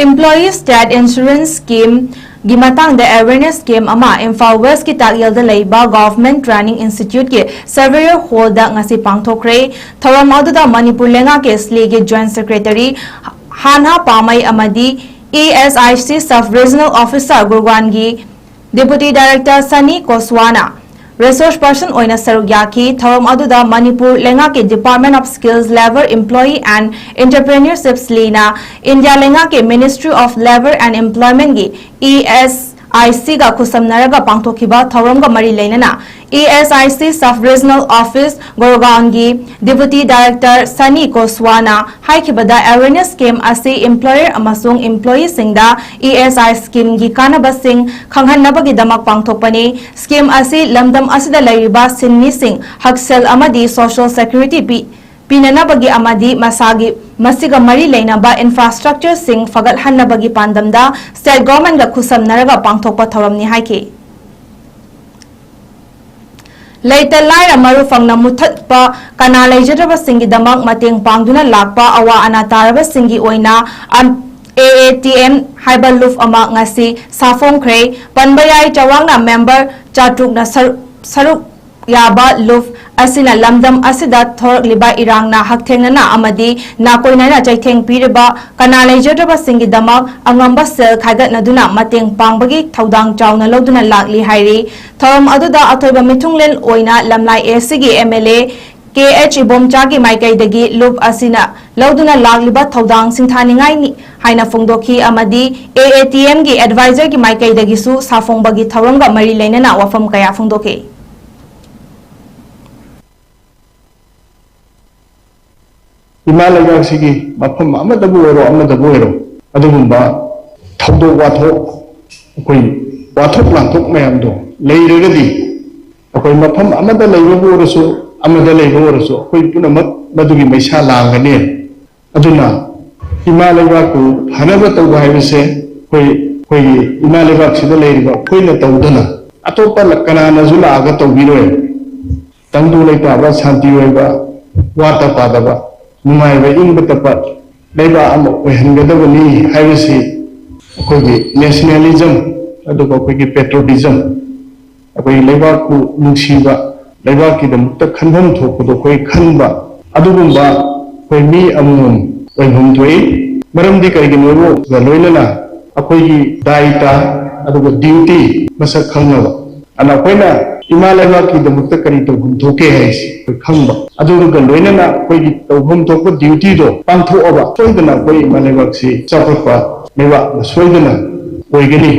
Employee State Insurance Scheme ꯒꯤ ꯃꯇꯥꯡꯗ awareness camp ꯑꯃ ꯏꯝꯐꯥꯜ ꯋꯦꯁꯀꯤ ꯇꯥꯛꯌꯦꯜꯗ ꯂꯩꯕ Government Training Institute ꯀꯤ Surveyor Hall ꯗ ꯉꯁꯤ ꯄꯥꯡꯊꯣꯛꯈ꯭ꯔꯦ꯫ ꯊꯧꯔꯝ ꯑꯗꯨꯗ ꯃꯅꯤꯄꯨꯔ ꯂꯩꯉꯥꯛꯀꯤ ꯁ꯭ꯂꯦꯒꯤ Joint Secretary ꯍꯥꯟꯍꯥ ꯄꯥꯃꯩ ꯑꯃꯗꯤ E S I C Sub Regional Officer ꯒꯨꯔꯒꯥꯟꯒꯤ Deputy Director ꯁꯅꯤ ꯀꯣꯁꯋꯥꯅ resource person ꯑꯣꯏꯅ ꯁꯔꯨꯛ ꯌꯥꯈꯤ꯫ ꯊꯧꯔꯝ ꯑꯗꯨꯗ ꯃꯅꯤꯄꯨꯔ ꯂꯩꯉꯥꯛꯀꯤ Department of Skills, Labour, Employee and Entrepreneurship ꯁ꯭ꯂꯦꯅ ꯏꯟꯗꯤꯌꯥ ꯂꯩꯉꯥꯛꯀꯤ Ministry of Labour and Employment ꯒꯤ E S I C ꯒ ꯈꯨꯠꯁꯝꯅꯔꯒ ꯄꯥꯡꯊꯣꯛꯈꯤꯕ ꯊꯧꯔꯝꯒ ꯃꯔꯤ ꯂꯩꯅꯅ E S I C Sub Regional Office ꯒꯨꯔꯒꯥꯎꯟꯒꯤ Deputy Director ꯁꯅꯤ ꯀꯣꯁꯋꯥꯅ ꯍꯥꯏꯈꯤꯕꯗ, awareness camp ꯑꯁꯤ employer ꯑꯃꯁꯨꯡ employee ꯁꯤꯡꯗ E S I scheme ꯒꯤ ꯀꯥꯟꯅꯕꯁꯤꯡ ꯈꯪꯍꯟꯅꯕꯒꯤꯗꯃꯛ ꯄꯥꯡꯊꯣꯛꯄꯅꯤ꯫ Scheme ꯑꯁꯤ ꯂꯝꯗꯝ ꯑꯁꯤꯗ ꯂꯩꯔꯤꯕ ꯁꯤꯟꯃꯤꯁꯤꯡ ꯍꯛꯁꯦꯜ ꯑꯃꯗꯤ social security ꯄꯤ, ꯄꯤꯅꯅꯕꯒꯤ ꯑꯃꯗꯤ ꯃꯁꯥꯒꯤ, ꯃꯁꯤꯒ ꯃꯔꯤ ꯂꯩꯅꯕ infrastructure ꯁꯤꯡ ꯐꯒꯠꯍꯟꯅꯕꯒꯤ ꯄꯥꯟꯗꯝꯗ state government ꯒ ꯈꯨꯠꯁꯝꯅꯔꯒ ꯄꯥꯡꯊꯣꯛꯄ ꯊꯧꯔꯝꯅꯤ ꯍꯥꯏꯈꯤ꯫ ꯂꯩꯇ ꯂꯥꯏꯔ ꯃꯔꯨ ꯐꯪꯅ ꯃꯨꯊꯠꯄ ꯀꯅꯥ ꯂꯩꯖꯗ꯭ꯔꯕꯁꯤꯡꯒꯤꯗꯃꯛ ꯃꯇꯦꯡ ꯄꯥꯡꯗꯨꯅ ꯂꯥꯛꯄ ꯑꯋꯥ ꯑꯅꯥ ꯇꯥꯔꯕꯁꯤꯡꯒꯤ ꯑꯣꯏꯅ ꯑꯝ-, A A T M ꯍꯥꯏꯕ ꯂꯨꯞ ꯑꯃ ꯉꯁꯤ ꯁꯥꯐꯣꯡꯈ꯭ꯔꯦ꯫ ꯄꯟꯕ ꯌꯥꯏ, ꯆꯥꯎꯔꯥꯛꯅ member ꯆꯥꯇ꯭ꯔꯨꯛꯅ ꯁꯔꯨꯛ, ꯁꯔꯨꯛ ꯌꯥꯕ ꯂꯨꯞ ꯑꯁꯤꯅ ꯂꯝꯗꯝ ꯑꯁꯤꯗ ꯊꯣꯔꯛꯂꯤꯕ ꯏꯔꯥꯡꯅ ꯍꯛꯊꯦꯡꯅꯅ ꯑꯃꯗꯤ ꯅꯥꯀꯣꯏꯅꯅ ꯆꯩꯊꯦꯡ ꯄꯤꯔꯤꯕ ꯀꯅꯥ ꯂꯩꯖꯗ꯭ꯔꯕꯁꯤꯡꯒꯤꯗꯃꯛ ꯑꯉꯝꯕ ꯁꯦꯜ ꯈꯥꯏꯒꯠꯅꯗꯨꯅ ꯃꯇꯦꯡ ꯄꯥꯡꯕꯒꯤ ꯊꯧꯗꯥꯡ ꯆꯥꯎꯅ ꯂꯧꯗꯨꯅ ꯂꯥꯛꯂꯤ ꯍꯥꯏꯔꯤ꯫ ꯊꯧꯔꯝ ꯑꯗꯨꯗ ꯑꯊꯣꯏꯕ ꯃꯤꯊꯨꯡꯂꯦꯟ ꯑꯣꯏꯅ ꯂꯝꯂꯥꯏ ꯑꯦꯁꯤꯒꯤ M L A K H ꯏꯕꯣꯝꯆꯥꯒꯤ ꯃꯥꯏꯀꯩꯗꯒꯤ ꯂꯨꯞ ꯑꯁꯤꯅ ꯂꯧꯗꯨꯅ ꯂꯥꯛꯂꯤꯕ ꯊꯧꯗꯥꯡ ꯁꯤꯡꯊꯥꯅꯤꯡꯉꯥꯏꯅꯤ ꯍꯥꯏꯅ ꯐꯣꯡꯗꯣꯛꯈꯤ ꯑꯃꯗꯤ ꯑꯦ ꯑꯦ ꯇꯤ ꯑꯦꯝꯒꯤ ꯑꯦꯗꯚꯥꯏꯖꯔꯒꯤ ꯃꯥꯏꯀꯩꯗꯒꯤꯁꯨ ꯁꯥꯐꯣꯡꯕꯒꯤ ꯊꯧꯔꯝꯒ ꯃꯔꯤ ꯂꯩꯅꯅ ꯋꯥꯐꯝ ꯀꯌꯥ ꯐꯣꯡꯗꯣꯛꯈꯤ꯫ ꯏꯃꯥ ꯂꯩꯕꯥꯛꯁꯤꯒꯤ ꯃꯐꯝ ꯑꯃꯗꯕꯨ ꯑꯣꯏꯔꯣ, ꯑꯃꯗꯕꯨ ꯑꯣꯏꯔꯣ, ꯑꯗꯨꯒꯨꯝꯕ ꯊꯧꯗꯣꯛ ꯋꯥꯊꯣꯛ, ꯑꯩꯈꯣꯏ ꯋꯥꯊꯣꯛ ꯂꯥꯟꯊꯣꯛ ꯃꯌꯥꯝꯗꯣ ꯂꯩꯔꯒꯗꯤ, ꯑꯩꯈꯣꯏ ꯃꯐꯝ ꯑꯃꯗ ꯂꯩꯕꯕꯨ ꯑꯣꯏꯔꯁꯨ, ꯑꯃꯗ ꯂꯩꯕ ꯑꯣꯏꯔꯁꯨ, ꯑꯩꯈꯣꯏ ꯄꯨꯝꯅꯃꯛ ꯃꯗꯨꯒꯤ ꯃꯩꯁꯥ ꯂꯥꯡꯒꯅꯤ꯫ ꯑꯗꯨꯅ ꯏꯃꯥ ꯂꯩꯕꯥꯛꯄꯨ ꯐꯅꯕ ꯇꯧꯕ ꯍꯥꯏꯕꯁꯦ ꯑꯩꯈꯣꯏ, ꯑꯩꯈꯣꯏꯒꯤ ꯏꯃꯥ ꯂꯩꯕꯥꯛꯁꯤꯗ ꯂꯩꯔꯤꯕ ꯑꯩꯈꯣꯏꯅ ꯇꯧꯗꯅ ꯑꯇꯣꯞꯄ ꯀꯅꯥꯅꯁꯨ ꯂꯥꯛꯑꯒ ꯇꯧꯕꯤꯔꯣꯏ꯫ ꯇꯪꯗꯨ ꯂꯩꯇꯥꯕ, ꯁꯥꯟꯇꯤ ꯑꯣꯏꯕ, ꯋꯥꯠꯇ ꯄꯥꯗꯕ, ꯅꯨꯡꯉꯥꯏꯕ, ꯏꯪꯕ ꯇꯞꯄ ꯂꯩꯕꯥꯛ ꯑꯃ ꯑꯣꯏꯍꯟꯒꯗꯕꯅꯤ ꯍꯥꯏꯕꯁꯤ ꯑꯩꯈꯣꯏꯒꯤ ꯅꯦꯁꯅꯦꯂꯤꯖꯝ, ꯑꯗꯨꯒ ꯑꯩꯈꯣꯏꯒꯤ ꯄꯦꯇ꯭ꯔꯣꯇꯤꯖꯝ, ꯑꯩꯈꯣꯏꯒꯤ ꯂꯩꯕꯥꯛꯄꯨ ꯅꯨꯡꯁꯤꯕ, ꯂꯩꯕꯥꯛꯀꯤꯗꯃꯛꯇ ꯈꯟꯐꯝ ꯊꯣꯛꯄꯗꯣ ꯑꯩꯈꯣꯏ ꯈꯟꯕ, ꯑꯗꯨꯒꯨꯝꯕ ꯑꯩꯈꯣꯏ ꯃꯤ ꯑꯃꯃꯝ ꯑꯣꯏꯐꯝ ꯊꯣꯛꯏ꯫ ꯃꯔꯝꯗꯤ ꯀꯔꯤꯒꯤꯅꯣꯒ ꯂꯣꯏꯅꯅ ꯑꯩꯈꯣꯏꯒꯤ ꯗꯥꯏꯇ ꯑꯗꯨꯒ ꯗ꯭ꯌꯨꯇꯤ ꯃꯁꯛ ꯈꯪꯅꯕ꯫ ꯑꯗꯨꯅ ꯑꯩꯈꯣꯏꯅ ꯏꯃꯥ ꯂꯩꯕꯥꯛꯀꯤꯗꯃꯛꯇ ꯀꯔꯤ ꯇꯧꯐꯝ ꯊꯣꯛꯀꯦ ꯍꯥꯏꯁꯤ ꯑꯩꯈꯣꯏ ꯈꯪꯕ, ꯑꯗꯨꯒ ꯂꯣꯏꯅꯅ ꯑꯩꯈꯣꯏꯒꯤ ꯇꯧꯐꯝ ꯊꯣꯛꯄ ꯗ꯭ꯌꯨꯇꯤꯗꯣ ꯄꯥꯡꯊꯣꯛꯑꯕ ꯁꯣꯏꯗꯅ ꯑꯩꯈꯣꯏ ꯏꯃꯥ ꯂꯩꯕꯥꯛꯁꯤ ꯆꯥꯎꯈꯠꯄ ꯂꯩꯕꯥꯛ ꯑꯃ ꯁꯣꯏꯗꯅ ꯑꯣꯏꯒꯅꯤ꯫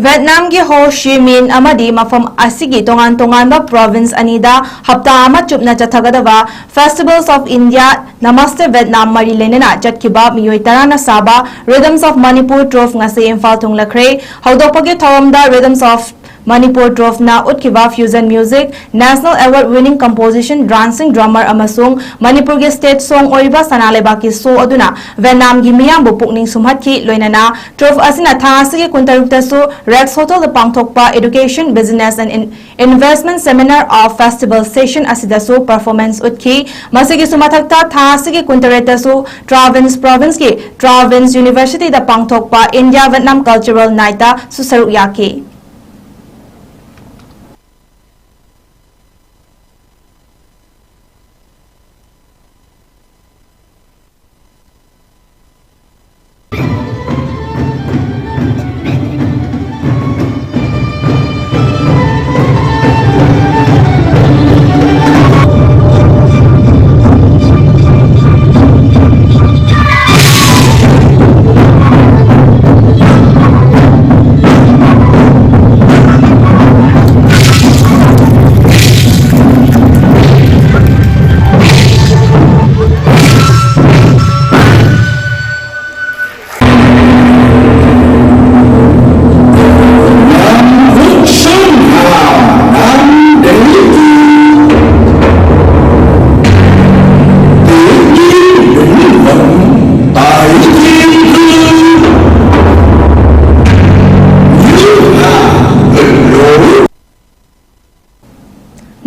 ꯚꯦꯠꯅꯥꯝꯒꯤ ꯍꯣ ꯆꯤ ꯃꯤꯟ ꯑꯃꯗꯤ ꯃꯐꯝ ꯑꯁꯤꯒꯤ ꯇꯣꯉꯥꯟ ꯇꯣꯉꯥꯟꯕ ꯄ꯭ꯔꯣꯚꯤꯟꯁ ꯑꯅꯤꯗ ꯍꯞꯇꯥ ꯑꯃ ꯆꯨꯞꯅ ꯆꯠꯊꯒꯗꯕ Festivals of India Namaste Vietnam ꯃꯔꯤ ꯂꯩꯅꯅ ꯆꯠꯈꯤꯕ ꯃꯤꯑꯣꯏ ꯇꯔꯥꯅ ꯁꯥꯕ Rhythms of Manipur Troupe ꯉꯁꯤ ꯏꯝꯐꯥꯜ ꯊꯨꯡꯂꯈ꯭ꯔꯦ꯫ ꯍꯧꯗꯣꯛꯄꯒꯤ ꯊꯧꯔꯝꯗ Rhythms of Manipur Troupena ꯎꯠꯈꯤꯕ fusion music, National Award winning composition, dancing drummer ꯑꯃꯁꯨꯡ ꯃꯅꯤꯄꯨꯔꯒꯤ state song ꯑꯣꯏꯔꯤꯕ ꯁꯅꯥ ꯂꯩꯕꯥꯛꯀꯤ ꯁꯣ ꯑꯗꯨꯅ ꯚꯦꯠꯅꯥꯝꯒꯤ ꯃꯤꯌꯥꯝꯕꯨ ꯄꯨꯛꯅꯤꯡ ꯁꯨꯝꯍꯠꯈꯤ꯫ ꯂꯣꯏꯅꯅ troupe ꯑꯁꯤꯅ ꯊꯥ ꯑꯁꯤꯒꯤ ꯀꯨꯟꯇꯔꯨꯛꯇꯁꯨ Rex Hotelꯗ ꯄꯥꯡꯊꯣꯛꯄ Education, Business and In-, Investment Seminar of Festival Session ꯑꯁꯤꯗꯁꯨ performance ꯎꯠꯈꯤ꯫ ꯃꯁꯤꯒꯤꯁꯨ ꯃꯊꯛꯇ ꯊꯥ ꯑꯁꯤꯒꯤ ꯀꯨꯟꯇꯔꯦꯠꯇꯁꯨ Travans Provinceꯀꯤ Travans Universityꯗ ꯄꯥꯡꯊꯣꯛꯄ India Vietnam Cultural Nightꯇꯁꯨ ꯁꯔꯨꯛ ꯌꯥꯈꯤ꯫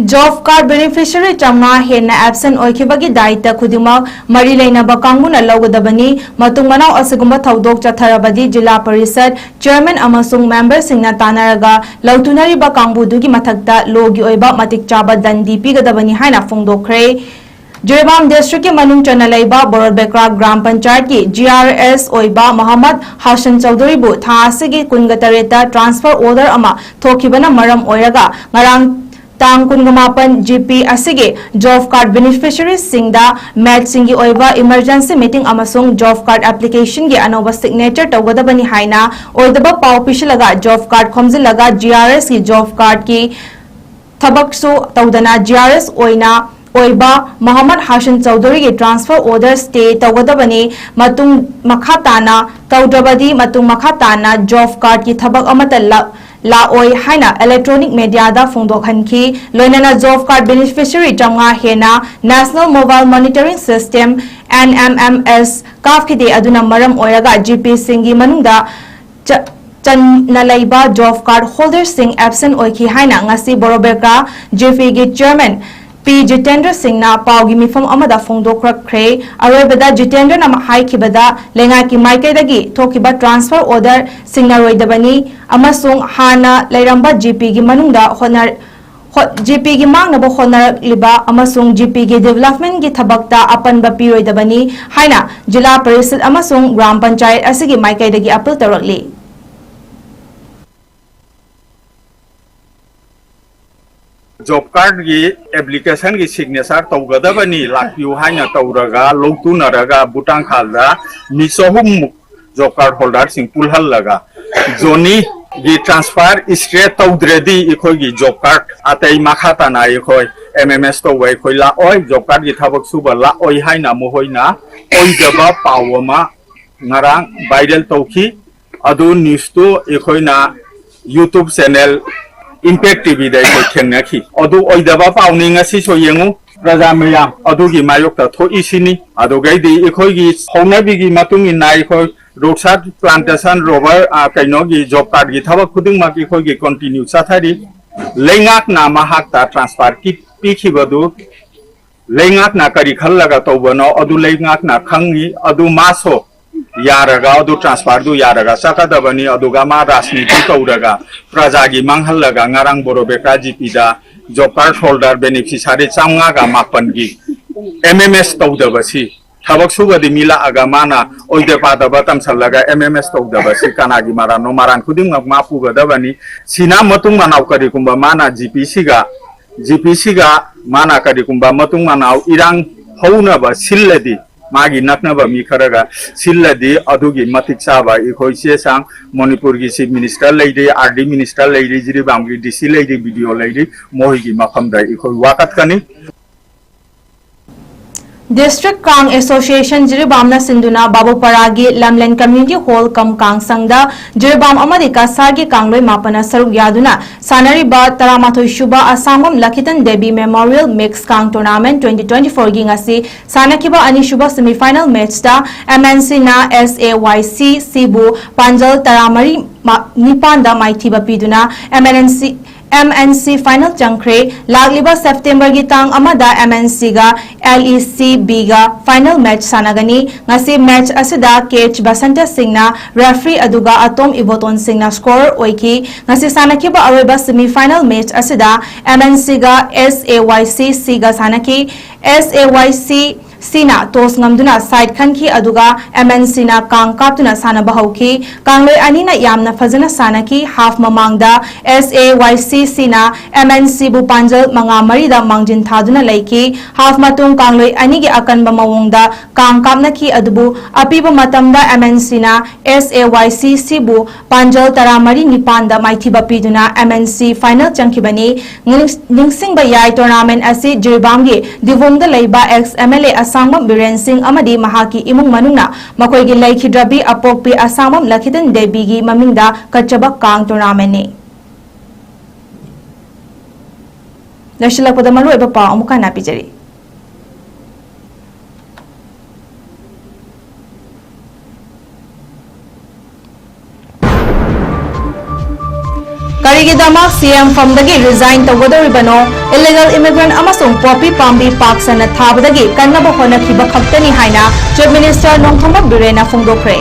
Job card beneficiary ꯆꯥꯝꯃꯉꯥ ꯍꯦꯟꯅ absent ꯑꯣꯏꯈꯤꯕꯒꯤ ꯗꯥꯏꯇ ꯈꯨꯗꯤꯡꯃꯛ ꯃꯔꯤ ꯂꯩꯅꯕ ꯀꯥꯡꯕꯨꯅ ꯂꯧꯒꯗꯕꯅꯤ꯫ ꯃꯇꯨꯡ ꯃꯅꯥꯎ ꯑꯁꯤꯒꯨꯝꯕ ꯊꯧꯗꯣꯛ ꯆꯠꯊꯔꯕꯗꯤ ꯖꯤꯂꯥ ꯄꯔꯤꯁꯠ chairman ꯑꯃꯁꯨꯡ memberꯁꯤꯡꯅ ꯇꯥꯟꯅꯔꯒ ꯂꯧꯇꯨꯅꯔꯤꯕ ꯀꯥꯡꯕꯨꯗꯨꯒꯤ ꯃꯊꯛꯇ ꯂꯣꯒꯤ ꯑꯣꯏꯕ ꯃꯇꯤꯛ ꯆꯥꯕ ꯗꯟꯗꯤ ꯄꯤꯒꯗꯕꯅꯤ ꯍꯥꯏꯅ ꯐꯣꯡꯗꯣꯛꯈ꯭ꯔꯦ꯫ ꯖꯤꯔꯤꯕꯥꯝ districtꯀꯤ ꯃꯅꯨꯡ ꯆꯟꯅ ꯂꯩꯕ ꯕꯣꯔꯣꯕꯦꯀ꯭ꯔꯥ ꯒ꯭ꯔꯥꯝ ꯄꯟꯆꯥꯌꯠꯀꯤ ꯖꯤ ꯑꯥꯔ ꯑꯦꯁ ꯑꯣꯏꯕ ꯃꯣꯍꯝꯃꯗ ꯍꯥꯁꯟ ꯆꯧꯙꯨꯔꯤꯕꯨ ꯊꯥ ꯑꯁꯤꯒꯤ ꯀꯨꯟꯒ ꯇꯔꯦꯠꯇ transfer order ꯑꯃ ꯊꯣꯛꯈꯤꯕꯅ ꯃꯔꯝ ꯑꯣꯏꯔꯒ ꯉꯔꯥꯡ ꯇꯥꯡ ꯀꯨꯟꯒ ꯃꯥꯄꯟ ꯖꯤ ꯄꯤ ꯑꯁꯤꯒꯤ job card beneficiaryꯁꯤꯡꯗ ꯃꯦꯠꯁꯤꯡꯒꯤ ꯑꯣꯏꯕ emergency meeting ꯑꯃꯁꯨꯡ job card applicationꯒꯤ ꯑꯅꯧꯕ signature ꯇꯧꯒꯗꯕꯅꯤ ꯍꯥꯏꯅ ꯑꯣꯏꯗꯕ ꯄꯥꯎ ꯄꯤꯁꯤꯜꯂꯒ job card ꯈꯣꯝꯖꯤꯜꯂꯒ ꯖꯤ ꯑꯥꯔ ꯑꯦꯁꯀꯤ job cardꯀꯤ ꯊꯕꯛꯁꯨ ꯇꯧꯗꯅ ꯖꯤ ꯑꯥꯔ ꯑꯦꯁ ꯑꯣꯏꯅ ꯑꯣꯏꯕ Mohammad Hasan ꯆꯧꯙꯨꯔꯤꯒꯤ transfer order stay ꯇꯧꯒꯗꯕꯅꯤ꯫ ꯃꯇꯨꯡ ꯃꯈꯥ ꯇꯥꯅ ꯇꯧꯗ꯭ꯔꯕꯗꯤ ꯃꯇꯨꯡ ꯃꯈꯥ ꯇꯥꯅ job cardꯀꯤ ꯊꯕꯛ ꯑꯃꯠꯇ ꯂꯥꯛ ꯂꯥꯛꯑꯣꯏ ꯍꯥꯏꯅ electronic mediaꯗ ꯐꯣꯡꯗꯣꯛꯍꯟꯈꯤ꯫ ꯂꯣꯏꯅꯅ job card beneficiary ꯆꯥꯝꯃꯉꯥ ꯍꯦꯟꯅ National Mobile Monitoring System, N M M S, ꯀꯥꯞꯈꯤꯗꯦ꯫ ꯑꯗꯨꯅ ꯃꯔꯝ ꯑꯣꯏꯔꯒ ꯖꯤ ꯄꯤꯁꯤꯡꯒꯤ ꯃꯅꯨꯡꯗ ꯆ-, ꯆꯟꯅ ꯂꯩꯕ job card holderꯁꯤꯡ absent ꯑꯣꯏꯈꯤ ꯍꯥꯏꯅ ꯉꯁꯤ ꯕꯣꯔꯣꯕꯦꯀ꯭ꯔꯥ ꯖꯤ ꯄꯤꯒꯤ chairman ꯄꯤ ꯖꯤꯇꯦꯟꯗ꯭ꯔ ꯁꯤꯡꯅ ꯄꯥꯎꯒꯤ ꯃꯤꯐꯝ ꯑꯃꯗ ꯐꯣꯡꯗꯣꯛꯈ꯭ꯔꯦ꯫ ꯑꯔꯣꯏꯕꯗ ꯖꯤꯇꯦꯟꯗ꯭ꯔꯅ ꯍꯥꯏꯈꯤꯕꯗ ꯂꯩꯉꯥꯛꯀꯤ ꯃꯥꯏꯀꯩꯗꯒꯤ ꯊꯣꯛꯈꯤꯕ transfer order ꯁꯤꯡꯅꯔꯣꯏꯗꯕꯅꯤ ꯑꯃꯁꯨꯡ ꯍꯥꯟꯅ ꯂꯩꯔꯝꯕ ꯖꯤ ꯄꯤꯒꯤ ꯃꯅꯨꯡꯗ ꯍꯣꯠꯅ-, ꯍꯣ-, ꯖꯤ ꯄꯤꯒꯤ ꯃꯥꯡꯅꯕ ꯍꯣꯠꯅꯔꯛꯂꯤꯕ ꯑꯃꯁꯨꯡ ꯖꯤ ꯄꯤꯒꯤ developmentꯀꯤ ꯊꯕꯛꯇ ꯑꯄꯟꯕ ꯄꯤꯔꯣꯏꯗꯕꯅꯤ ꯍꯥꯏꯅ ꯖꯤꯂꯥ ꯄꯔꯤꯁꯠ ꯑꯃꯁꯨꯡ ꯒ꯭ꯔꯥꯝ ꯄꯟꯆꯥꯌꯠ ꯑꯁꯤꯒꯤ ꯃꯥꯏꯀꯩꯗꯒꯤ appeal ꯇꯧꯔꯛꯂꯤ꯫ Job cardꯒꯤ applicationꯒꯤ signature ꯇꯧꯒꯗꯕꯅꯤ, ꯂꯥꯛꯄꯤꯌꯨ ꯍꯥꯏꯅ ꯇꯧꯔꯒ, ꯂꯧꯇꯨꯅꯔꯒ ꯚꯨꯇꯥꯟ ꯈꯥꯜꯗ ꯃꯤ ꯆꯍꯨꯝꯃꯨꯛ job card holderꯁꯤꯡ ꯄꯨꯜꯍꯜꯂꯒ ꯖꯣꯅꯤꯒꯤ transfer straight ꯇꯧꯗ꯭ꯔꯗꯤ ꯑꯩꯈꯣꯏꯒꯤ job card ꯑꯇꯩ ꯃꯈꯥ ꯇꯥꯅ ꯑꯩꯈꯣꯏ M M S ꯇꯧꯕ ꯑꯩꯈꯣꯏ ꯂꯥꯛꯑꯣꯏ, job cardꯀꯤ ꯊꯕꯛ ꯁꯨꯕ ꯂꯥꯛꯑꯣꯏ ꯍꯥꯏꯅ ꯃꯈꯣꯏꯅ ꯑꯣꯏꯗꯕ ꯄꯥꯎ ꯑꯃ ꯉꯔꯥꯡ viral ꯇꯧꯈꯤ꯫ ꯑꯗꯨ newsꯇꯨ ꯑꯩꯈꯣꯏꯅ YouTube channel Impact TVꯗ ꯑꯩꯈꯣꯏ ꯊꯦꯡꯅꯈꯤ꯫ ꯑꯗꯨ ꯑꯣꯏꯗꯕ ꯄꯥꯎꯅꯤ꯫ ꯉꯁꯤꯁꯨ ꯌꯦꯡꯉꯨ, ꯄ꯭ꯔꯖꯥ ꯃꯌꯥꯝ ꯑꯗꯨꯒꯤ ꯃꯥꯌꯣꯛꯇ ꯊꯣꯛꯏꯁꯤꯅꯤ꯫ ꯑꯗꯨꯒꯩꯗꯤ ꯑꯩꯈꯣꯏꯒꯤ ꯍꯧꯅꯕꯤꯒꯤ ꯃꯇꯨꯡ ꯏꯟꯅ ꯑꯩꯈꯣꯏ ꯔꯨꯛꯁꯥꯠ plantation, rubber, ꯑ, ꯀꯩꯅꯣꯒꯤ job cardꯀꯤ ꯊꯕꯛ ꯈꯨꯗꯤꯡꯃꯛ ꯑꯩꯈꯣꯏꯒꯤ continue ꯆꯠꯊꯔꯤ꯫ ꯂꯩꯉꯥꯛꯅ ꯃꯍꯥꯛꯇ ꯇ꯭ꯔꯥꯟꯁꯐꯔ ꯄꯤꯈꯤꯕꯗꯨ ꯂꯩꯉꯥꯛꯅ ꯀꯔꯤ ꯈꯜꯂꯒ ꯇꯧꯕꯅꯣ ꯑꯗꯨ ꯂꯩꯉꯥꯛꯅ ꯈꯪꯉꯤ꯫ ꯑꯗꯨ ꯃꯥꯁꯨ ꯌꯥꯔꯒ, ꯑꯗꯨ ꯇ꯭ꯔꯥꯟꯁꯐꯔꯗꯨ ꯌꯥꯔꯒ ꯆꯠꯀꯗꯕꯅꯤ꯫ ꯑꯗꯨꯒ ꯃꯥ ꯔꯥꯖꯅꯤꯇꯤ ꯇꯧꯔꯒ, ꯄ꯭ꯔꯖꯥꯒꯤ ꯃꯥꯡꯍꯜꯂꯒ, ꯉꯔꯥꯡ ꯕꯣꯔꯣꯕꯦꯀꯥ ꯖꯤꯄꯤꯗ ꯖꯣꯕ ꯀꯥꯔꯗ ꯍꯣꯜꯗꯔ ꯕꯦꯅꯤꯐꯤꯁꯥꯔꯤ ꯆꯥꯝꯃꯉꯥꯒ ꯃꯥꯄꯟꯒꯤ ꯑꯦꯝ ꯑꯦꯝ ꯑꯦꯁ ꯇꯧꯗꯕꯁꯤ, ꯊꯕꯛ ꯁꯨꯕꯗꯤ ꯃꯤ ꯂꯥꯛꯑꯒ ꯃꯥꯅ ꯑꯣꯏꯗ ꯄꯥꯗꯕ ꯇꯝꯁꯜꯂꯒ ꯑꯦꯝ ꯑꯦꯝ ꯑꯦꯁ ꯇꯧꯗꯕꯁꯤ ꯀꯅꯥꯒꯤ ꯃꯔꯥꯟꯅꯣ? ꯃꯔꯥꯟ ꯈꯨꯗꯤꯡꯃꯛ ꯃꯥ ꯄꯨꯒꯗꯕꯅꯤ꯫ ꯁꯤꯅ ꯃꯇꯨꯡ ꯃꯅꯥꯎ ꯀꯔꯤꯒꯨꯝꯕ ꯃꯥꯅ ꯖꯤꯄꯤꯁꯤꯒ, ꯖꯤꯄꯤꯁꯤꯒ ꯃꯥꯅ ꯀꯔꯤꯒꯨꯝꯕ ꯃꯇꯨꯡ ꯃꯅꯥꯎ ꯏꯔꯥꯡ ꯍꯧꯅꯕ ꯁꯤꯜꯂꯗꯤ, ꯃꯥꯒꯤ ꯅꯛꯅꯕ ꯃꯤ ꯈꯔꯒ ꯁꯤꯜꯂꯗꯤ, ꯑꯗꯨꯒꯤ ꯃꯇꯤꯛ ꯆꯥꯕ ꯑꯩꯈꯣꯏ ꯆꯦ ꯆꯥꯡ, ꯃꯅꯤꯄꯨꯔꯒꯤ ꯆꯤꯐ ꯃꯤꯅꯤꯁꯇꯔ ꯂꯩꯔꯤ, ꯑꯥꯔ ꯗꯤ ꯃꯤꯅꯤꯁꯇꯔ ꯂꯩꯔꯤ, ꯖꯤꯔꯤꯕꯥꯝꯒꯤ ꯗꯤ ꯁꯤ ꯂꯩꯔꯤ, ꯕꯤ ꯗꯤ ꯑꯣ ꯂꯩꯔꯤ, ꯃꯈꯣꯏꯒꯤ ꯃꯐꯝꯗ ꯑꯩꯈꯣꯏ ꯋꯥꯀꯠꯀꯅꯤ꯫ District Kang Association ꯖꯤꯔꯤꯕꯥꯝꯅ ꯁꯤꯟꯗꯨꯅ ꯕꯥꯕꯨꯄꯥꯔꯥꯒꯤ ꯂꯝꯂꯦꯟ Community Hall ꯀꯝ ꯀꯥꯡꯁꯪꯗ ꯖꯤꯔꯤꯕꯥꯝ ꯑꯃꯗꯤ ꯀꯁꯥꯔꯒꯤ ꯀꯥꯡꯂꯣꯏ ꯃꯥꯄꯟꯅ ꯁꯔꯨꯛ ꯌꯥꯗꯨꯅ ꯁꯥꯟꯅꯔꯤꯕ ꯇꯔꯥꯃꯥꯊꯣꯏ ꯁꯨꯕ ꯑꯁꯥꯡꯕꯝ ꯂꯈꯤꯇꯟ Devi Memorial Mix Kang Tournament twenty twenty-four ꯒꯤ ꯉꯁꯤ ꯁꯥꯟꯅꯈꯤꯕ ꯑꯅꯤꯁꯨꯕ semi final match ꯇ M N C ꯅ S A Y C ꯁꯤꯕꯨ ꯄꯥꯟꯖꯜ ꯇꯔꯥꯃꯔꯤ ꯃ-, ꯅꯤꯄꯥꯟꯗ ꯃꯥꯏꯊꯤꯕ ꯄꯤꯗꯨꯅ M N C, M N C final ꯆꯪꯈ꯭ꯔꯦ꯫ ꯂꯥꯛꯂꯤꯕ September ꯒꯤ ꯇꯥꯡ ꯑꯃꯗ M N C ꯒ L E C B ꯒ final match ꯁꯥꯟꯅꯒꯅꯤ꯫ ꯉꯁꯤ match ꯑꯁꯤꯗ K H ꯕꯁꯟꯇ ꯁꯤꯡꯅ referee ꯑꯗꯨꯒ ꯑꯇꯣꯝ ꯏꯕꯣꯇꯣꯟ ꯁꯤꯡꯅ scorer ꯑꯣꯏꯈꯤ꯫ ꯉꯁꯤ ꯁꯥꯟꯅꯈꯤꯕ ꯑꯔꯣꯏꯕ semi final match ꯑꯁꯤꯗ M N C ꯒ S A Y C ꯁꯤꯒ ꯁꯥꯟꯅꯈꯤ꯫ S A Y C ꯁꯤꯅ toss ꯉꯝꯗꯨꯅ side ꯈꯟꯈꯤ, ꯑꯗꯨꯒ M N C ꯅ ꯀꯥꯡ ꯀꯥꯞꯇꯨꯅ ꯁꯥꯟꯅꯕ ꯍꯧꯈꯤ꯫ ꯀꯥꯡꯂꯣꯏ ꯑꯅꯤꯅ ꯌꯥꯝꯅ ꯐꯖꯅ ꯁꯥꯟꯅꯈꯤ꯫ Half ꯃꯃꯥꯡꯗ S A Y C ꯁꯤꯅ M N C ꯕꯨ ꯄꯥꯟꯖꯜ ꯃꯉꯥ ꯃꯔꯤꯗ ꯃꯥꯡꯖꯤꯟ ꯊꯥꯗꯨꯅ ꯂꯩꯈꯤ꯫ Half ꯃꯇꯨꯡ ꯀꯥꯡꯂꯣꯏ ꯑꯅꯤꯒꯤ ꯑꯀꯟꯕ ꯃꯑꯣꯡꯗ ꯀꯥꯡ ꯀꯥꯞꯅꯈꯤ, ꯑꯗꯨꯕꯨ ꯑꯄꯤꯕ ꯃꯇꯝꯗ M N C ꯅ S A Y C ꯁꯤꯕꯨ ꯄꯥꯟꯖꯜ ꯇꯔꯥꯃꯔꯤ ꯅꯤꯄꯥꯟꯗ ꯃꯥꯏꯊꯤꯕ ꯄꯤꯗꯨꯅ M N C final ꯆꯪꯈꯤꯕꯅꯤ꯫ ꯅꯤꯡ-, ꯅꯤꯡꯁꯤꯡꯕ ꯌꯥꯏ, tournament ꯑꯁꯤ ꯖꯤꯔꯤꯕꯥꯝꯒꯤ ꯗꯤꯕꯣꯡꯗ ꯂꯩꯕ ex M L A ꯑꯁꯥꯡꯕꯝ Biren ꯁꯤꯡ ꯑꯃꯗꯤ ꯃꯍꯥꯛꯀꯤ ꯏꯃꯨꯡ ꯃꯅꯨꯡꯅ ꯃꯈꯣꯏꯒꯤ ꯂꯩꯈꯤꯗ꯭ꯔꯕꯤ ꯑꯄꯣꯛꯄꯤ ꯑꯁꯥꯡꯕꯝ ꯂꯈꯤꯇꯟ ꯗꯦꯕꯤꯒꯤ ꯃꯃꯤꯡꯗ ꯀꯠꯆꯕ ꯀꯥꯡ tournament ꯅꯤ꯫ ꯂꯣꯏꯁꯤꯜꯂꯛꯄꯗ ꯃꯔꯨꯑꯣꯏꯕ ꯄꯥꯎ ꯑꯃꯨꯛ ꯍꯟꯅ ꯄꯤꯖꯔꯤ꯫ ꯀꯔꯤꯒꯤꯗꯃꯛ ꯁꯤ ꯑꯦꯝ ꯐꯝꯗꯒꯤ ꯔꯤꯖꯥꯏꯟ ꯇꯧꯒꯗꯧꯔꯤꯕꯅꯣ? ꯏꯂꯤꯒꯦꯜ ꯏꯃꯤꯒ꯭ꯔꯦꯟꯠ ꯑꯃꯁꯨꯡ ꯄꯣꯄꯤ ꯄꯥꯝꯕꯤ ꯄꯥꯛ ꯁꯟꯅ ꯊꯥꯕꯗꯒꯤ ꯀꯟꯅꯕ ꯍꯣꯠꯅꯈꯤꯕ ꯈꯛꯇꯅꯤ ꯍꯥꯏꯅ ꯆꯤꯐ ꯃꯤꯅꯤꯁꯇꯔ ꯅꯣꯡꯊꯣꯝꯕꯝ ꯕꯤꯔꯦꯟꯅ ꯐꯣꯡꯗꯣꯛꯈ꯭ꯔꯦ꯫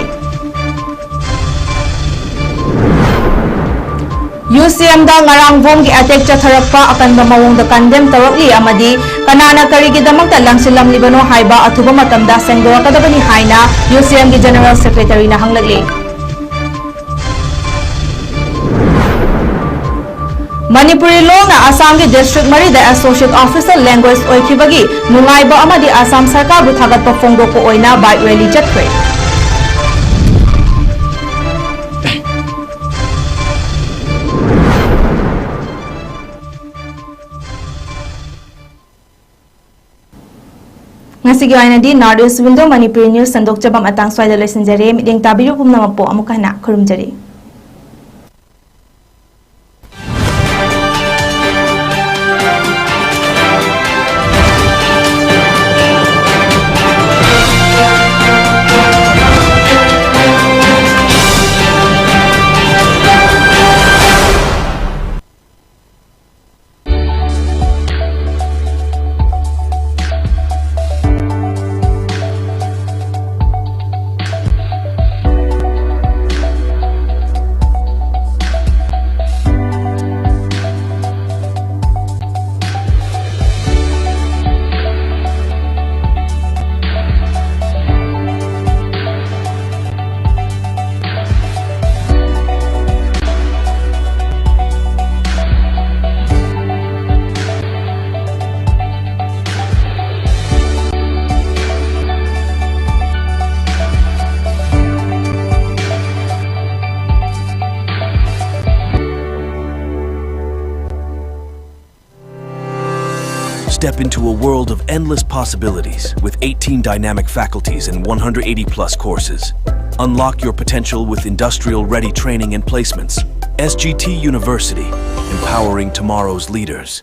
ꯌꯨ ꯁꯤ ꯑꯦꯝꯗ ꯉꯔꯥꯡ ꯕꯣꯝꯒꯤ ꯑꯦꯇꯦꯛ ꯆꯠꯊꯔꯛꯄ ꯑꯀꯟꯕ ꯃꯑꯣꯡꯗ ꯀꯟꯗꯦꯝ ꯇꯧꯔꯛꯂꯤ ꯑꯃꯗꯤ ꯀꯅꯥꯅ ꯀꯔꯤꯒꯤꯗꯃꯛꯇ ꯂꯪꯁꯤꯜꯂꯝꯂꯤꯕꯅꯣ ꯍꯥꯏꯕ ꯑꯊꯨꯕ ꯃꯇꯝꯗ ꯁꯦꯡꯗꯣꯔꯛꯀꯗꯕꯅꯤ ꯍꯥꯏꯅ ꯌꯨ ꯁꯤ ꯑꯦꯝꯒꯤ ꯖꯦꯅꯔꯦꯜ ꯁꯦꯀ꯭ꯔꯦꯇꯔꯤꯅ ꯍꯪꯂꯛꯂꯤ꯫ ꯃꯅꯤꯄꯨꯔꯤ ꯂꯣꯟꯅ ꯑꯁꯥꯝꯒꯤ ꯗꯤꯁꯇ꯭ꯔꯤꯛ ꯃꯔꯤꯗ ꯑꯦꯁꯣꯁꯤꯌꯦꯠ ꯑꯣꯐꯤꯁꯤꯌꯦꯜ ꯂꯦꯡꯒ꯭ꯋꯦꯖ ꯑꯣꯏꯈꯤꯕꯒꯤ ꯅꯨꯡꯉꯥꯏꯕ ꯑꯃꯗꯤ ꯑꯁꯥꯝ ꯁꯔꯀꯥꯔꯕꯨ ꯊꯥꯒꯠꯄ ꯐꯣꯡꯗꯣꯛꯄ ꯑꯣꯏꯅ ꯕꯥꯏꯛ ꯔꯦꯂꯤ ꯆꯠꯈ꯭ꯔꯦ꯫ ꯉꯁꯤꯒꯤ ꯑꯣꯏꯅꯗꯤ North East Window Manipuri news ꯁꯟꯗꯣꯛꯆꯕ ꯃꯇꯥꯡ ꯁ꯭ꯋꯥꯏꯗ ꯂꯣꯏꯁꯤꯟꯖꯔꯦ꯫ ꯃꯤꯠꯌꯦꯡ ꯇꯥꯕꯤꯔꯨ ꯄꯨꯝꯅꯃꯛꯄꯨ ꯑꯃꯨꯛꯀ ꯍꯟꯅ ꯈꯨꯔꯨꯝꯖꯔꯤ꯫ Step into a world of endless possibilities with eighteen dynamic faculties and one hundred eighty plus courses. Unlock your potential with industrial ready training and placements. S G T University, empowering tomorrow's leaders.